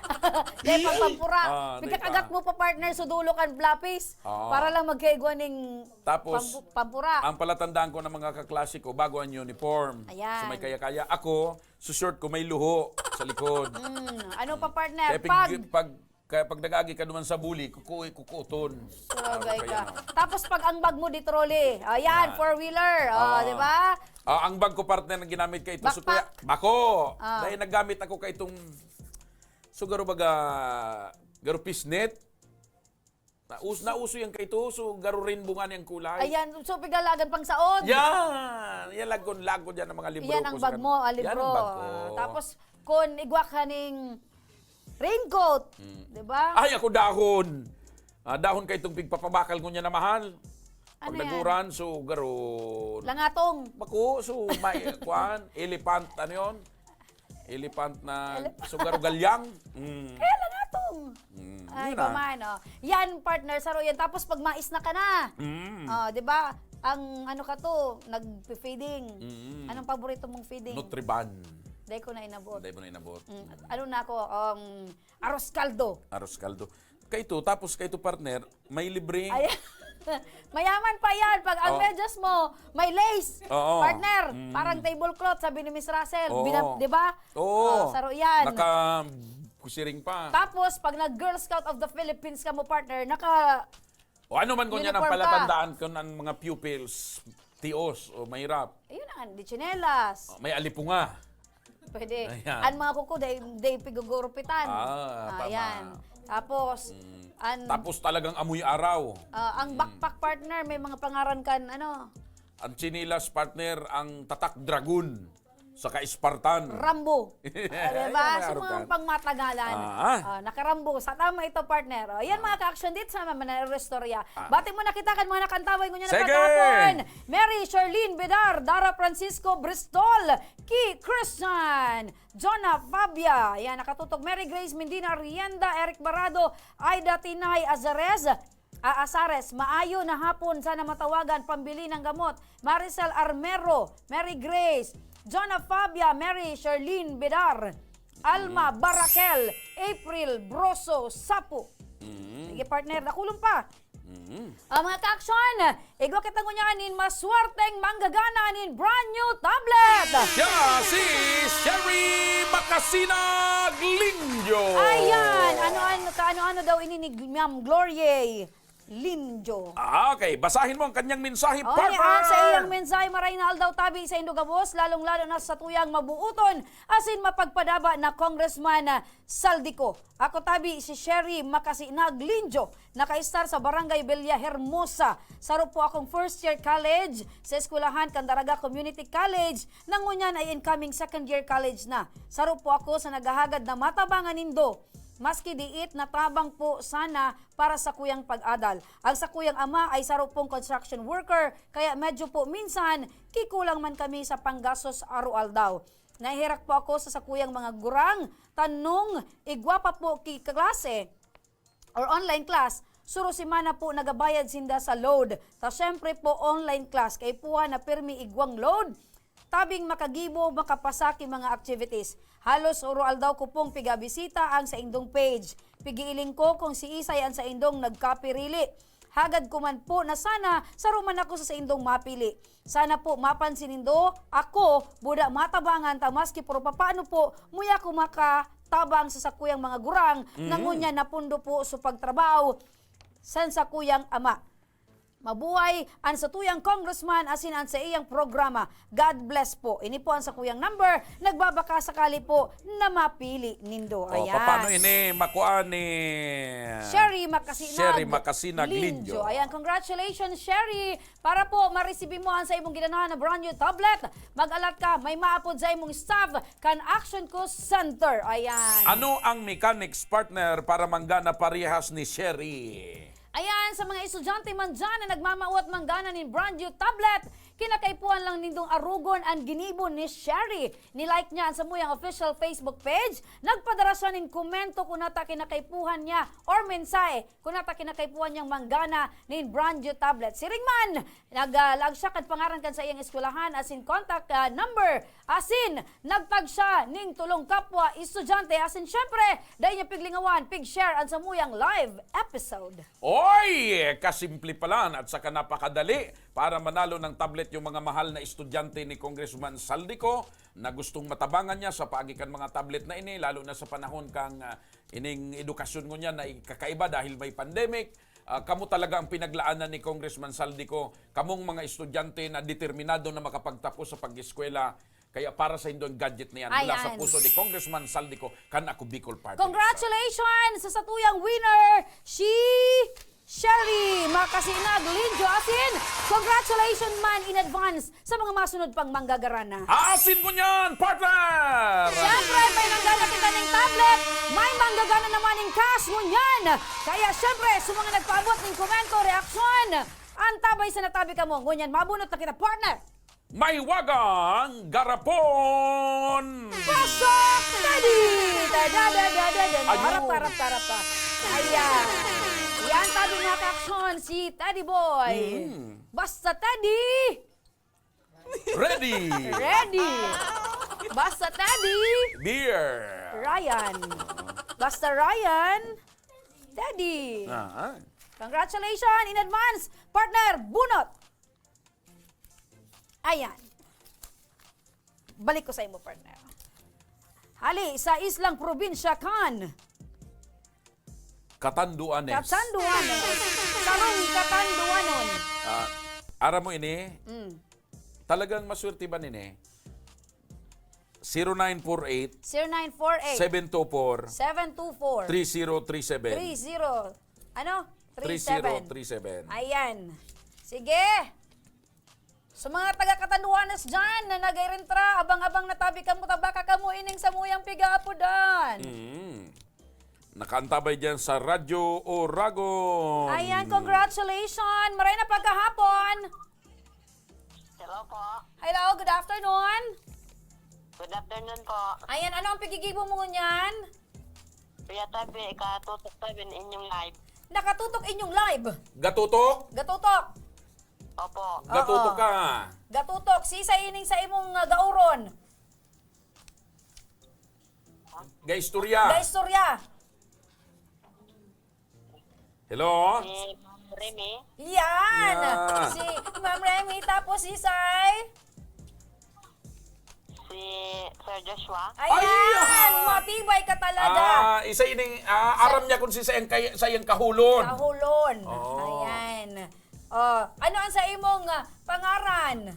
Di, pagpampura. Ah, di Pagkakagat pa. mo pa, partner, sa dulo kan blapis. Oo. Para lang magkaigwa ning Tapos, pampu- pampura. Ang palatandaan ko ng mga kaklase ko, bago ang uniform. Ayan. So may kaya-kaya. Ako, so short ko, may luho sa likod. Mm, ano pa, partner? Kaya pig, Pag pag, kaya pag nag-agi ka naman sa buli, kuku, kukuton. Sabay Kaya ka. na. Tapos pag ang bag mo di trolley. Ayan, Ah. four-wheeler. Oh, Ah. di ba? Ah, ang bag ko, partner, na ginamit ka ito. So, Backpack. Kuya, bako! Ah. Dahil naggamit ako ka itong, so, garo baga, garo pisnet. Naus, nauso yan ka ito, so, garo rainbow nga niyang kulay. Ayan, so pigalagan pang saod. Yan! Yan, lagkon-lagkon yan ang mga libro Iyan ko ang sa bag kan- mo, ah, Yan libro. ang bag ko. Ah, tapos, kung igwa ka ning raincoat, Mm. di ba? Ay, ako dahon! Ah, dahon ka itong pigpapabakal ko niya na mahal. Pag Ano yan? naguran, so, garo... Langatong. Bako, so, may, kuan, elephant, ano yun? Elephant na, Ele- so, garo galyang. Mm. Kaya langatong. Mm. Ay, Yun na. paman, oh. Yan, partner, saro yan. Tapos pag maisna ka na, Mm. oh, di ba? Ang ano ka to, nagpi-feeding. Mm. Anong paborito mong feeding? Nutriban. Dahil ko na inabot. Dahil mo na inabot. Mm, ano na ako, um, arroz caldo. Arroz caldo. Kaito, tapos kaito, partner, may libreng... Ay, mayaman pa yan. Pag ang Oh. medyas mo, may lace. Oo. Partner, Mm. parang tablecloth, sabi ni Miss Russell. Oo. Binab-, di ba? Oo. Oh, saro yan. Naka-kusiring pa. Tapos, pag nag-Girl Scout of the Philippines ka mo, partner, naka... O ano man kung yan ang Uniform ka. Palatandaan kung ang mga pupils, tios o mahirap. Ayun na nga, di tsinelas. O, may alipunga. Pwede. Ayan. Ang mga kuko, day, day pigugurupitan. Ah, tama. Ayan. Tapos, Mm. an, Tapos talagang amoy araw. ah, ang backpack partner, may mga pangaran kan, ano, Ang tsinelas, partner, ang tatak dragon. Saka Spartan. Rambo. Ah, diba? Ayan, So, meron mga ka. pangmatagalan. Ah. Ah, nakarambo. Sa tama ito, partner. Oh, yan, mga ka-action dates naman, mga istorya. Ah. Bati mo na kita kan mga nakantaway ngunyan na Sige! paghapon. Mary Charlene Bedar, Dara Francisco Bristol, Ki Christian, Jonah Fabia, yan, nakatutok. Mary Grace Mendina Rienda, Eric Barado, Aida Tinay Azarez, ah, Azares, maayo na hapon, sana matawagan, pambili ng gamot. Maricel Armero, Mary Grace, Jona Fabia, Mary Sherlyn Bedar, Alma Mm. Barakel, April Broso Sapo. Mm. Sige, partner, nakulong pa. Mm. Ang mga ka-aksyon, igwa kita ngunyan nin maswerteng manggagana nin brand new tablet. Siya si Sherry Makasinag Linjo. Ayan, ano-ano, kaano-ano daw ini ni Ma'am Gloria Linjo. Ah, okay, basahin mo ang kanyang mensahe, Oh, partner. Sa iyang mensahe, maray na aldaw tabi sa indo gabos, lalong-lalo na sa tuyang mabuuton asin mapagpadaba na Congressman, ah, Saldico. Ako tabi si Sherry Makasinag Linjo, nakaistar sa Barangay Villahermosa. Saro po akong first year college sa eskwelahan kan Daraga Community College, na ngunyan ay incoming second year college na. Saro po ako sa naghahagad na matabangan nindo. Maski diit, natabang po sana para sa kuyang pag-adal. Ang sa kuyang ama ay saro pong construction worker, kaya medyo po minsan kikulang man kami sa panggastos araw-aldaw. Nahihirak po ako sa sakuyang mga gurang, tanong, igwa pa po ki klase or online class, suro semana po nagabayad sinda sa load. Ta syempre po online class, kaipuhan na pirmi igwang load, tabing makagibo, makapasa ki mga activities. Halos oro-aldaw ko pong pigabisita ang saindong page. Pigiiling ko kung siisay ang saindong nagkapirili. Hagad ko man po na sana saro man ako sa saindong mapili. Sana po mapansin nindo ako, buda matabangan ta maski puro papaano po, muya ko makatabang sa sakuyang mga gurang, na Mm. ngunyan napundo po sa pagtrabaho san sakuyang ama. Mabuhay an satuyang congressman asin an saiyang programa. God bless po. Ini po ang sakuyang number. Nagbabaka sakali po na mapili nindo. O, Ayan. paano ini makuha ni Sherry Makasinag Sherry Makasinag Linjo. Linjo. Ayan, congratulations, Sherry. Para po maresibi mo an sa imong gidanahan na brand new tablet, mag-alat ka, may maapod sa imong staff kan Action Call Center. Ayan. Ano ang mechanics, partner, para manggana parehas ni Sherry? Ayan, sa mga estudyante man dyan na nagmamawat manggana nin brand new tablet, kinakaipuhan lang nindong arugon an ginibo ni Sherry. Ni-like niya an samuyang official Facebook page, nagpadara siya nin komento kun ata kinakaipuhan niya or mensahe kun ata kinakaipuhan niyang manggana nin brand new tablet. Siring man, naglaag siya kan pangaran kan saiyang eskwelahan asin contact, ah, number. Asin, nagtag siya ning tulong kapwa estudyante. Asin, syempre, dai niya piglingawan, pig-share an samuyang live episode. Oy! Kasimple pa lang at saka napakadali para manalo ng tablet yung mga mahal na estudyante ni Congressman Saldico na gustong matabangan niya sa paagi kan mga tablet na ini, lalo na sa panahon kang, ah, ining edukasyon ngunyan na kakaiba dahil may pandemic. Ah, kamo talaga ang pinaglaanan ni Congressman Saldico, kamong mga estudyante na determinado na makapagtapos sa pag-eskwela. Kaya para sa indong gadget na yan, mula sa Ayan. puso ni Congressman Saldico, kan Ako Bicol Party List. Congratulations sa satuyang winner, si Sherry Makasinag Linjo. Asin, congratulations man in advance sa mga masunod pang manggagana. Asin ko niyan, partner! Siyempre, may manggana kita ning tablet, may manggagana naman ning cash ngunyan. Kaya siyempre, sa mga nagpaabot ning komento, reaksyon, antabay sa natabi kamo, ngunyan mabunot na kita, partner. Mahiwagang garapon! Pasok, Teddy! Da, da, da, da, da, da. Ayun. Harap, harap, harap pa. Ayan. Yan, tabi mga kaaksyon, si Teddy Boy. Mm. Basta Teddy! Ready! Ready! Basta Teddy! Beer! Ryan. Basta Ryan, Teddy. Ah, ah. Congratulations in advance, partner! Bunot! Ayan. Balik ko sa imo, partner. Hali sa islang probinsya kan Catanduanes. Catanduanes. Sarong Catanduanon. Ah, aram mo ini? Mm. Talagang maswerte ba nini? Zero nine four eight, Zero nine four eight, seven two four, seven two four, three zero three seven. Three zero. Ano? Three seven. Three zero three seven. Ayan. Sige. Sa mga taga Catanduanes dyan na nag-irintra, abang-abang na tabi kamo, ta baka kamo ining samuyang pig-aapodan. Mm. Nakaantabay dyan sa Radyo Oragon. Ayan, congratulations! Maray na pagkahapon! Hello po. Hello, good afternoon! Good afternoon po. Ayan, ano ang pigigibo mo ngunyan? Kuya Tabi, katutok tabi ng inyong live. Nakatutok inyong live. Gatutok? Gatutok. Opo. Gatutok Oo. ka. Gatutok. Sisay ining sa imong, ah, gaoron? Gaistorya. Gaistorya. Hello? Si Ma'am Remy. Yan. Yan. Si Ma'am Remy, tapos sisay? Si Sir Joshua. Ayan. Ayan. Matibay ka talaga. Ah, isa ining, ah, Sa- aram niya kung si sayang kay-, sayang kahulon. Kahulon. Oo. Ayan. Oh, ano ang sa imong, ah, pangaran?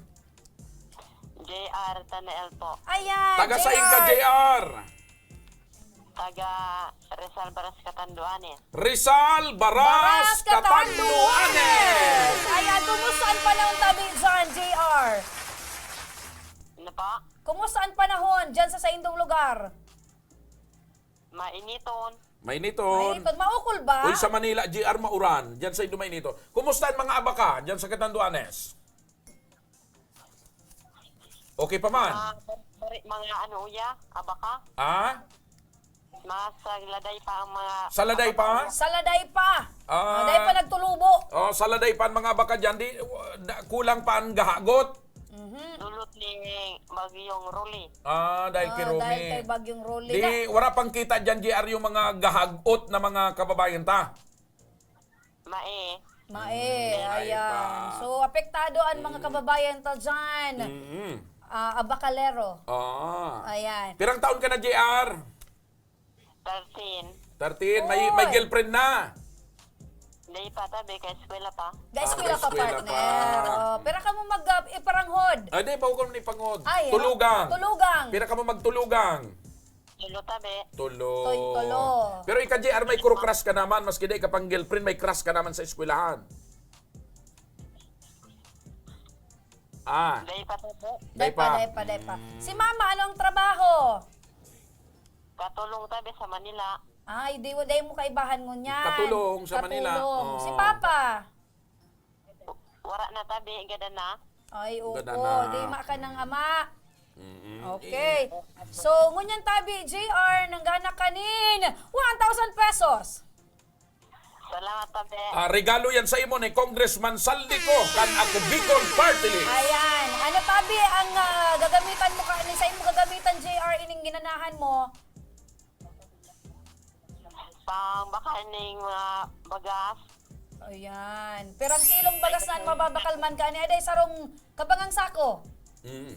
J R Tanael po. Ayan, Taga sain ka, J R. J R? Taga Rizal Baras, Catanduanes. Rizal Baras, Baras, Catanduanes. Catanduanes. Ayan, kumusta ang panahon tabi dyan, J R? Ano po? Kumusta ang panahon dyan sa saindong lugar? Mainiton. Mainiton. Mainiton. Maukol ba? Uy, sa Manila, J R, mauran. Diyan sa Indo, mainiton. Kumusta ang mga abaka diyan sa Catanduanes? Okay pa man? Ah, bari-, bari-, mga ano, uya? Abaka? Ah? Mga sa laday pa ang mga Sa laday abaka, pa? uya. Sa laday pa. Ah. Ah, dahil pa nagtulubo. Oh, sa laday pa ang mga abaka diyan. Di, da-, kulang pa ang gahagot. Mhm. Dulot ni Bagyong Rolly. Ah, dahil Ah, kay Romy. dahil kay Bagyong Rolly Di, na. wala pang kita dyan, J R, yung mga gahagot na mga kababayan ta. Mae. Mae, Mm, mae ayan. pa. So, apektado ang mga Mm. kababayan ta dyan. Mm-mm. Ah, Abakalero. Ah. Ayan. Pirang taon ka na, J R? Thirteen. Thirteen. May, may Oy. girlfriend na? Hindi pa, tabi, kay eskwela pa. Kay Ah, eskwela kay pa, eskwela partner. pa. Oh, pero kamo mag, ah, iparanghod. Ah, di, bawal ko naman ipanghod. Ay, Tulugang. Tulugang. Pira kamo magtulugang? Tulo, tabi. Tulo. Toy, tulo. Pero ika, J R, may kuro-crush ka naman, maski di ka pang girlfriend, may crush ka naman sa eskwelahan. Ah. Dai pa to po. Dai Dai pa, pa. dai pa, dai pa. Mm. Si mama, anong trabaho? Katulong tabi sa Manila. Ay, di, dai mo kaibahan ngunyan. Katulong sa Manila. Katulong. Si Oh. papa? Wara na tabi, gada na. Ay, Gada opo. na. Di ma ka ng ama. Mm-mm. Okay. Eh. So, ngunyan tabi, J R, nanggana kanin one thousand pesos. Salamat, tabi. Ah, regalo yan sa imo ni Congressman Saldico, kan Ako Bicol Party List. Ayan. Ano, tabi, ang, ah, gagamitan mo ka, sa imo gagamitan, J R, ining ginanahan mo? Pangbakal ning mga bagas. Ayan. Pirang kilong bagas na an mababakal man ka ani? Aday, sarong kabangang sako. Mm.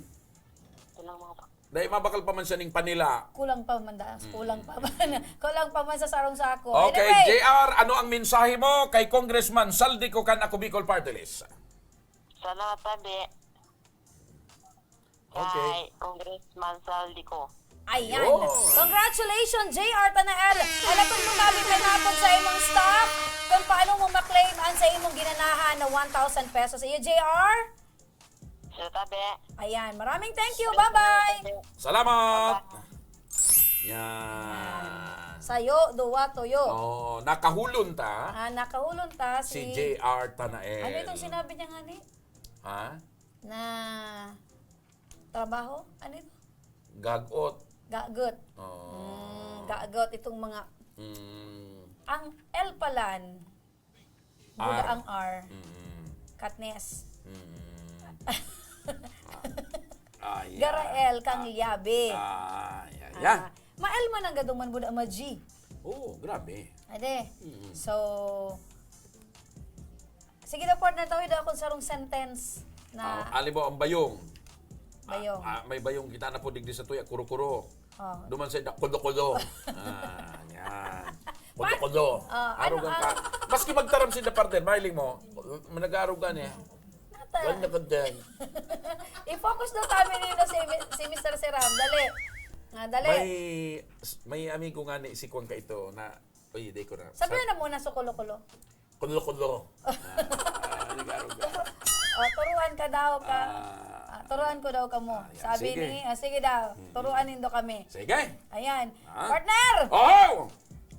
Ito lang mga bak- Dahil mabakal pa man siya ning panila. Kulang pa man, da-, Mm. kulang pa man. Kulang pa man sa sarong sako. Okay, Anyway. J R, ano ang mensahe mo kay Congressman Saldico kan Ako Bicol Party List? Salamat, tabi. Okay. Kay Congressman Saldico. Ayan. Ayun. Congratulations, J R Tanael. Alatod mo kami kanapod sa imong staff kung paano mo ma-claim ang sa imong ginanahan na one thousand pesos. Iyo, J R? Sa tabi. Ayan. Maraming thank you. Bye-bye. Salamat. Bye-bye. Yan. Sayo, duwa, tuyo. Oo, nakahulon ta. Ah, nakahulon ta Si si J R Tanael. Ano itong sinabi niya nga ni? Ha? Na trabaho? Ano ito? Gagot. Gagot. Oo. Mm, gagot itong mga Mm. Ang L palan, buda R. ang R. Mm. Katniss. Mm. Ah, ah, yan. Garael kang Ah. liyabe. Ah, yan, yan. Ah, ma-L man ang gaduman, buda ma-G. Oo, grabe. Ade. Mm. So, sige daw, partner, tawid daw akong sarong sentence na Ah, halimbawa, ang bayong. Bayong. Ah, ah, may bayong kita na po digdi sa tuya, kuro-kuro. Oh. Duman sa da, kudo-kudo. Ah, yan. Kudo-kudo. Ah, ano Arugan ka. ang Maski magtaram si da, partner, mahiling mo, managarugan eh. Nata- Ganda ka din. I-focus daw kami nino si, si Mister Seram. Dali. Ah, dali. May, may amigo nga ni si Kuwang ka ito na, uy, di ko na. Sabihan na muna sa kulo-kulo. Kulo-kulo. Ah, ah, Tagalog ka. Oh, turuan ka daw ka. Ah. Ah, turuan ko daw kamo. Ah, yan. Sabi Sige. ni, ah, sige daw, Mm. turuan nindo kami. Sige. Ayan. Ah. Partner! Oh!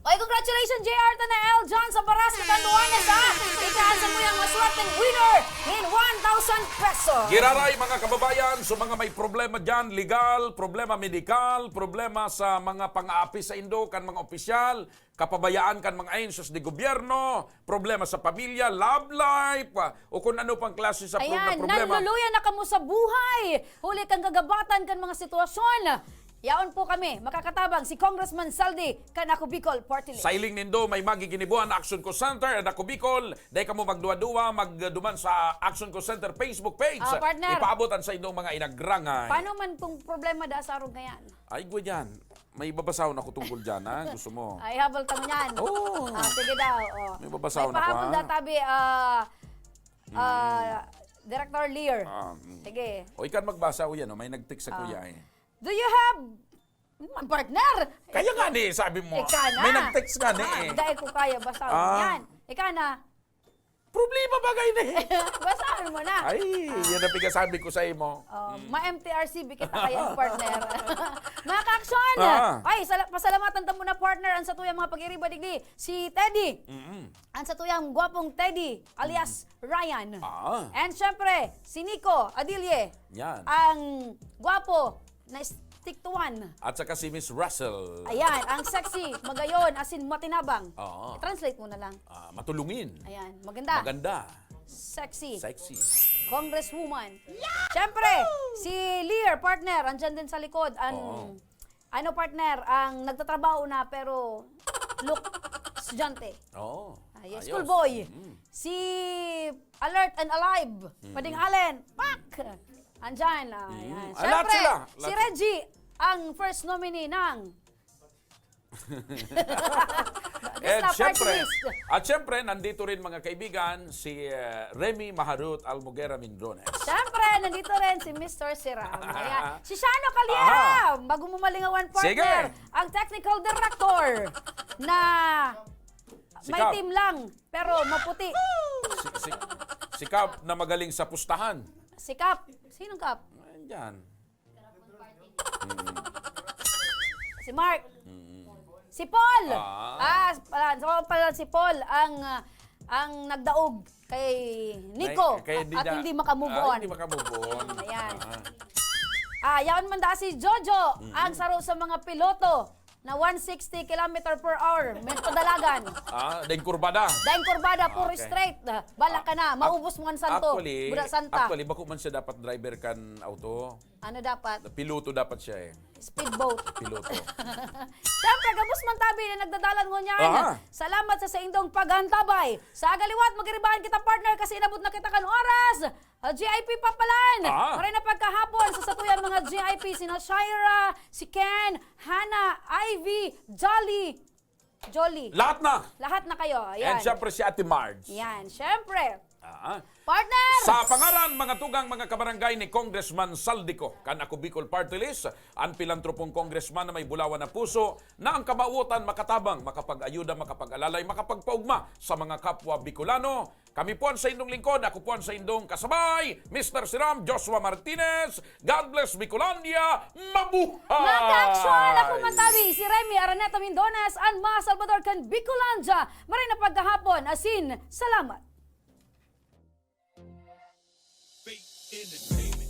Oy, congratulations, J R Tanael, John sa Baras, Catanduanes, ha? Ika an samuyang maswerteng winner nin one thousand pesos. Giraray, mga kababayan, sa mga may problema dyan, legal, problema medikal, problema sa mga pang-aapi saindo kan mga opisyal, kapabayaan kan mga ahensya de gobyerno, problema sa pamilya, love life, ah, o kung ano pang klase sa pro-, na Ayan, problema. Nanluluya na kamo sa buhay, huli kan gagabatan kan mga sitwasyon. Yaon po kami, makakatabang si Congressman Saldi kan Ako Bicol Party List. Sa hiling nindo, may magiginibuan na Action Call Center, an Ako Bicol. Dai kamo magduwa-duwa, magduman sa Action Call Center Facebook page. Ah, partner. Ipaabot an saindong mga inagrangay. Paano man kung problema da sa arog ngayan? Ay, gwa dyan. May babasahon ako tungkol dyan, ha? Gusto mo? Ay, habol kamo niyan. Oo. Ah, sige daw, oh. May babasahon May ako, pahabol ha? da, tabi, ah, ah, Mm. Director Lear. Ah, mm. Sige. O, ikaw magbasa, o yan, o. May nag-text sa Ah. kuya, eh. Do you have, my partner? Kaya nga ni, sabi mo, Ika na. may nag-text nga ni, Ah, eh. dai ko kaya, basa Ah. yan. Ika na. Problema ba kayo na, eh? Basahan mo na. Ay, Ah. yan ang pigasabi ko sa imo. Oh, Mm. ma-M T R C B kita kaya, partner. Mga ka-aksyon! Ah. Ay, sala-, pasalamatan ta muna, partner, ang satuyang mga pag-iriba digdi. Si Teddy. Mm-mm. Ang satuyang gwapong Teddy, alias Mm. Ryan. Ah. And syempre, si Nico Adilye. Yan. Ang gwapo na stick to one. At saka si Miss Russell. Ayan, ang sexy, magayon, as in matinabang. Oo. I-translate mo na lang. Ah, matulungin. Ayan, maganda. Maganda. Sexy. Sexy. Congresswoman. Siyempre, si Lear, partner, andyan din sa likod. An-, Oo. ano, partner, ang nagtatrabaho na pero look estudyante. Oo. Ah, yes, Ayos. school boy. Mm. Si Alert and Alive, Mm. Pading Allen, pak! Andyan, ah, Mm. yan. Ah, lahat Siyempre, sila. si Lahat. Reggie, ang first nominee ng At Isla Party syempre, List. at syempre, nandito rin, mga kaibigan, si, eh, Remy Maharut Almoguera Mindrones. Syempre, nandito rin si Mister Siram. Ayan. Si Shano Calleja, Aha. bago mo malingawan, partner, Sige. ang technical director na may Sikap. team lang, pero maputi. Si, si, si Kap na magaling sa pustahan. Si Kap. Sinong Kap? Ayan. Mm. Si Mark. Mm. Si Paul. Ah. Ah, pala, so pala si Paul ang, ah, ang nagdaog kay Nico Nay-, kay at, di at na, hindi makamove ah, on. hindi makamove on. Mm, ayan. Ah. Ah, yaon man da si Jojo, Mm. ang saro sa mga piloto na one sixty kilometer per hour, may padalagan. Ah, daing kurbada. Daing kurbada, puro Okay. straight. Balak ka na, Ah, maubos mo ang santo. actually, Buda santa. actually, bako man siya dapat driver kan auto. Ano dapat? Piloto dapat siya eh. Speedboat. Piloto. Siyempre, gabos man tabi na nagdadalan ngunyan. Aha. Salamat sa saindong paghantabay. Sa agaliwat, magiribahan kita, partner, kasi inabot na kita kan oras. Ah, G I P Papalan. Aha. Maray na pagkahapon sa satuyang mga G I P, sina Shaira, si Ken, Hannah, Ivy, Jolly, Jolly. Lahat na. Lahat na kayo. Ayan. And syempre si Ate Marge. Yan, syempre. Ah. Partner! Sa pangaran, mga tugang, mga kabarangay ni Congressman Saldico, kan Ako Bicol Party List, an pilantropong congressman na may bulawan na puso, na ang kamawotan makatabang, makapag-ayuda, makapag-alalay, makapagpaugma sa mga kapwa Bicolano. Kami po ang sa indong lingkod, ako po ang sa indong kasabay, Mister Siram Joshua Martinez. God bless Bicolandia! Mabuhay! Mga ka-aksyon, ako man tabi, si Remy Araneta Mindones, an mga Salvador kan Bicolandia. Maray na pagkahapon, asin, salamat! Faith in the king.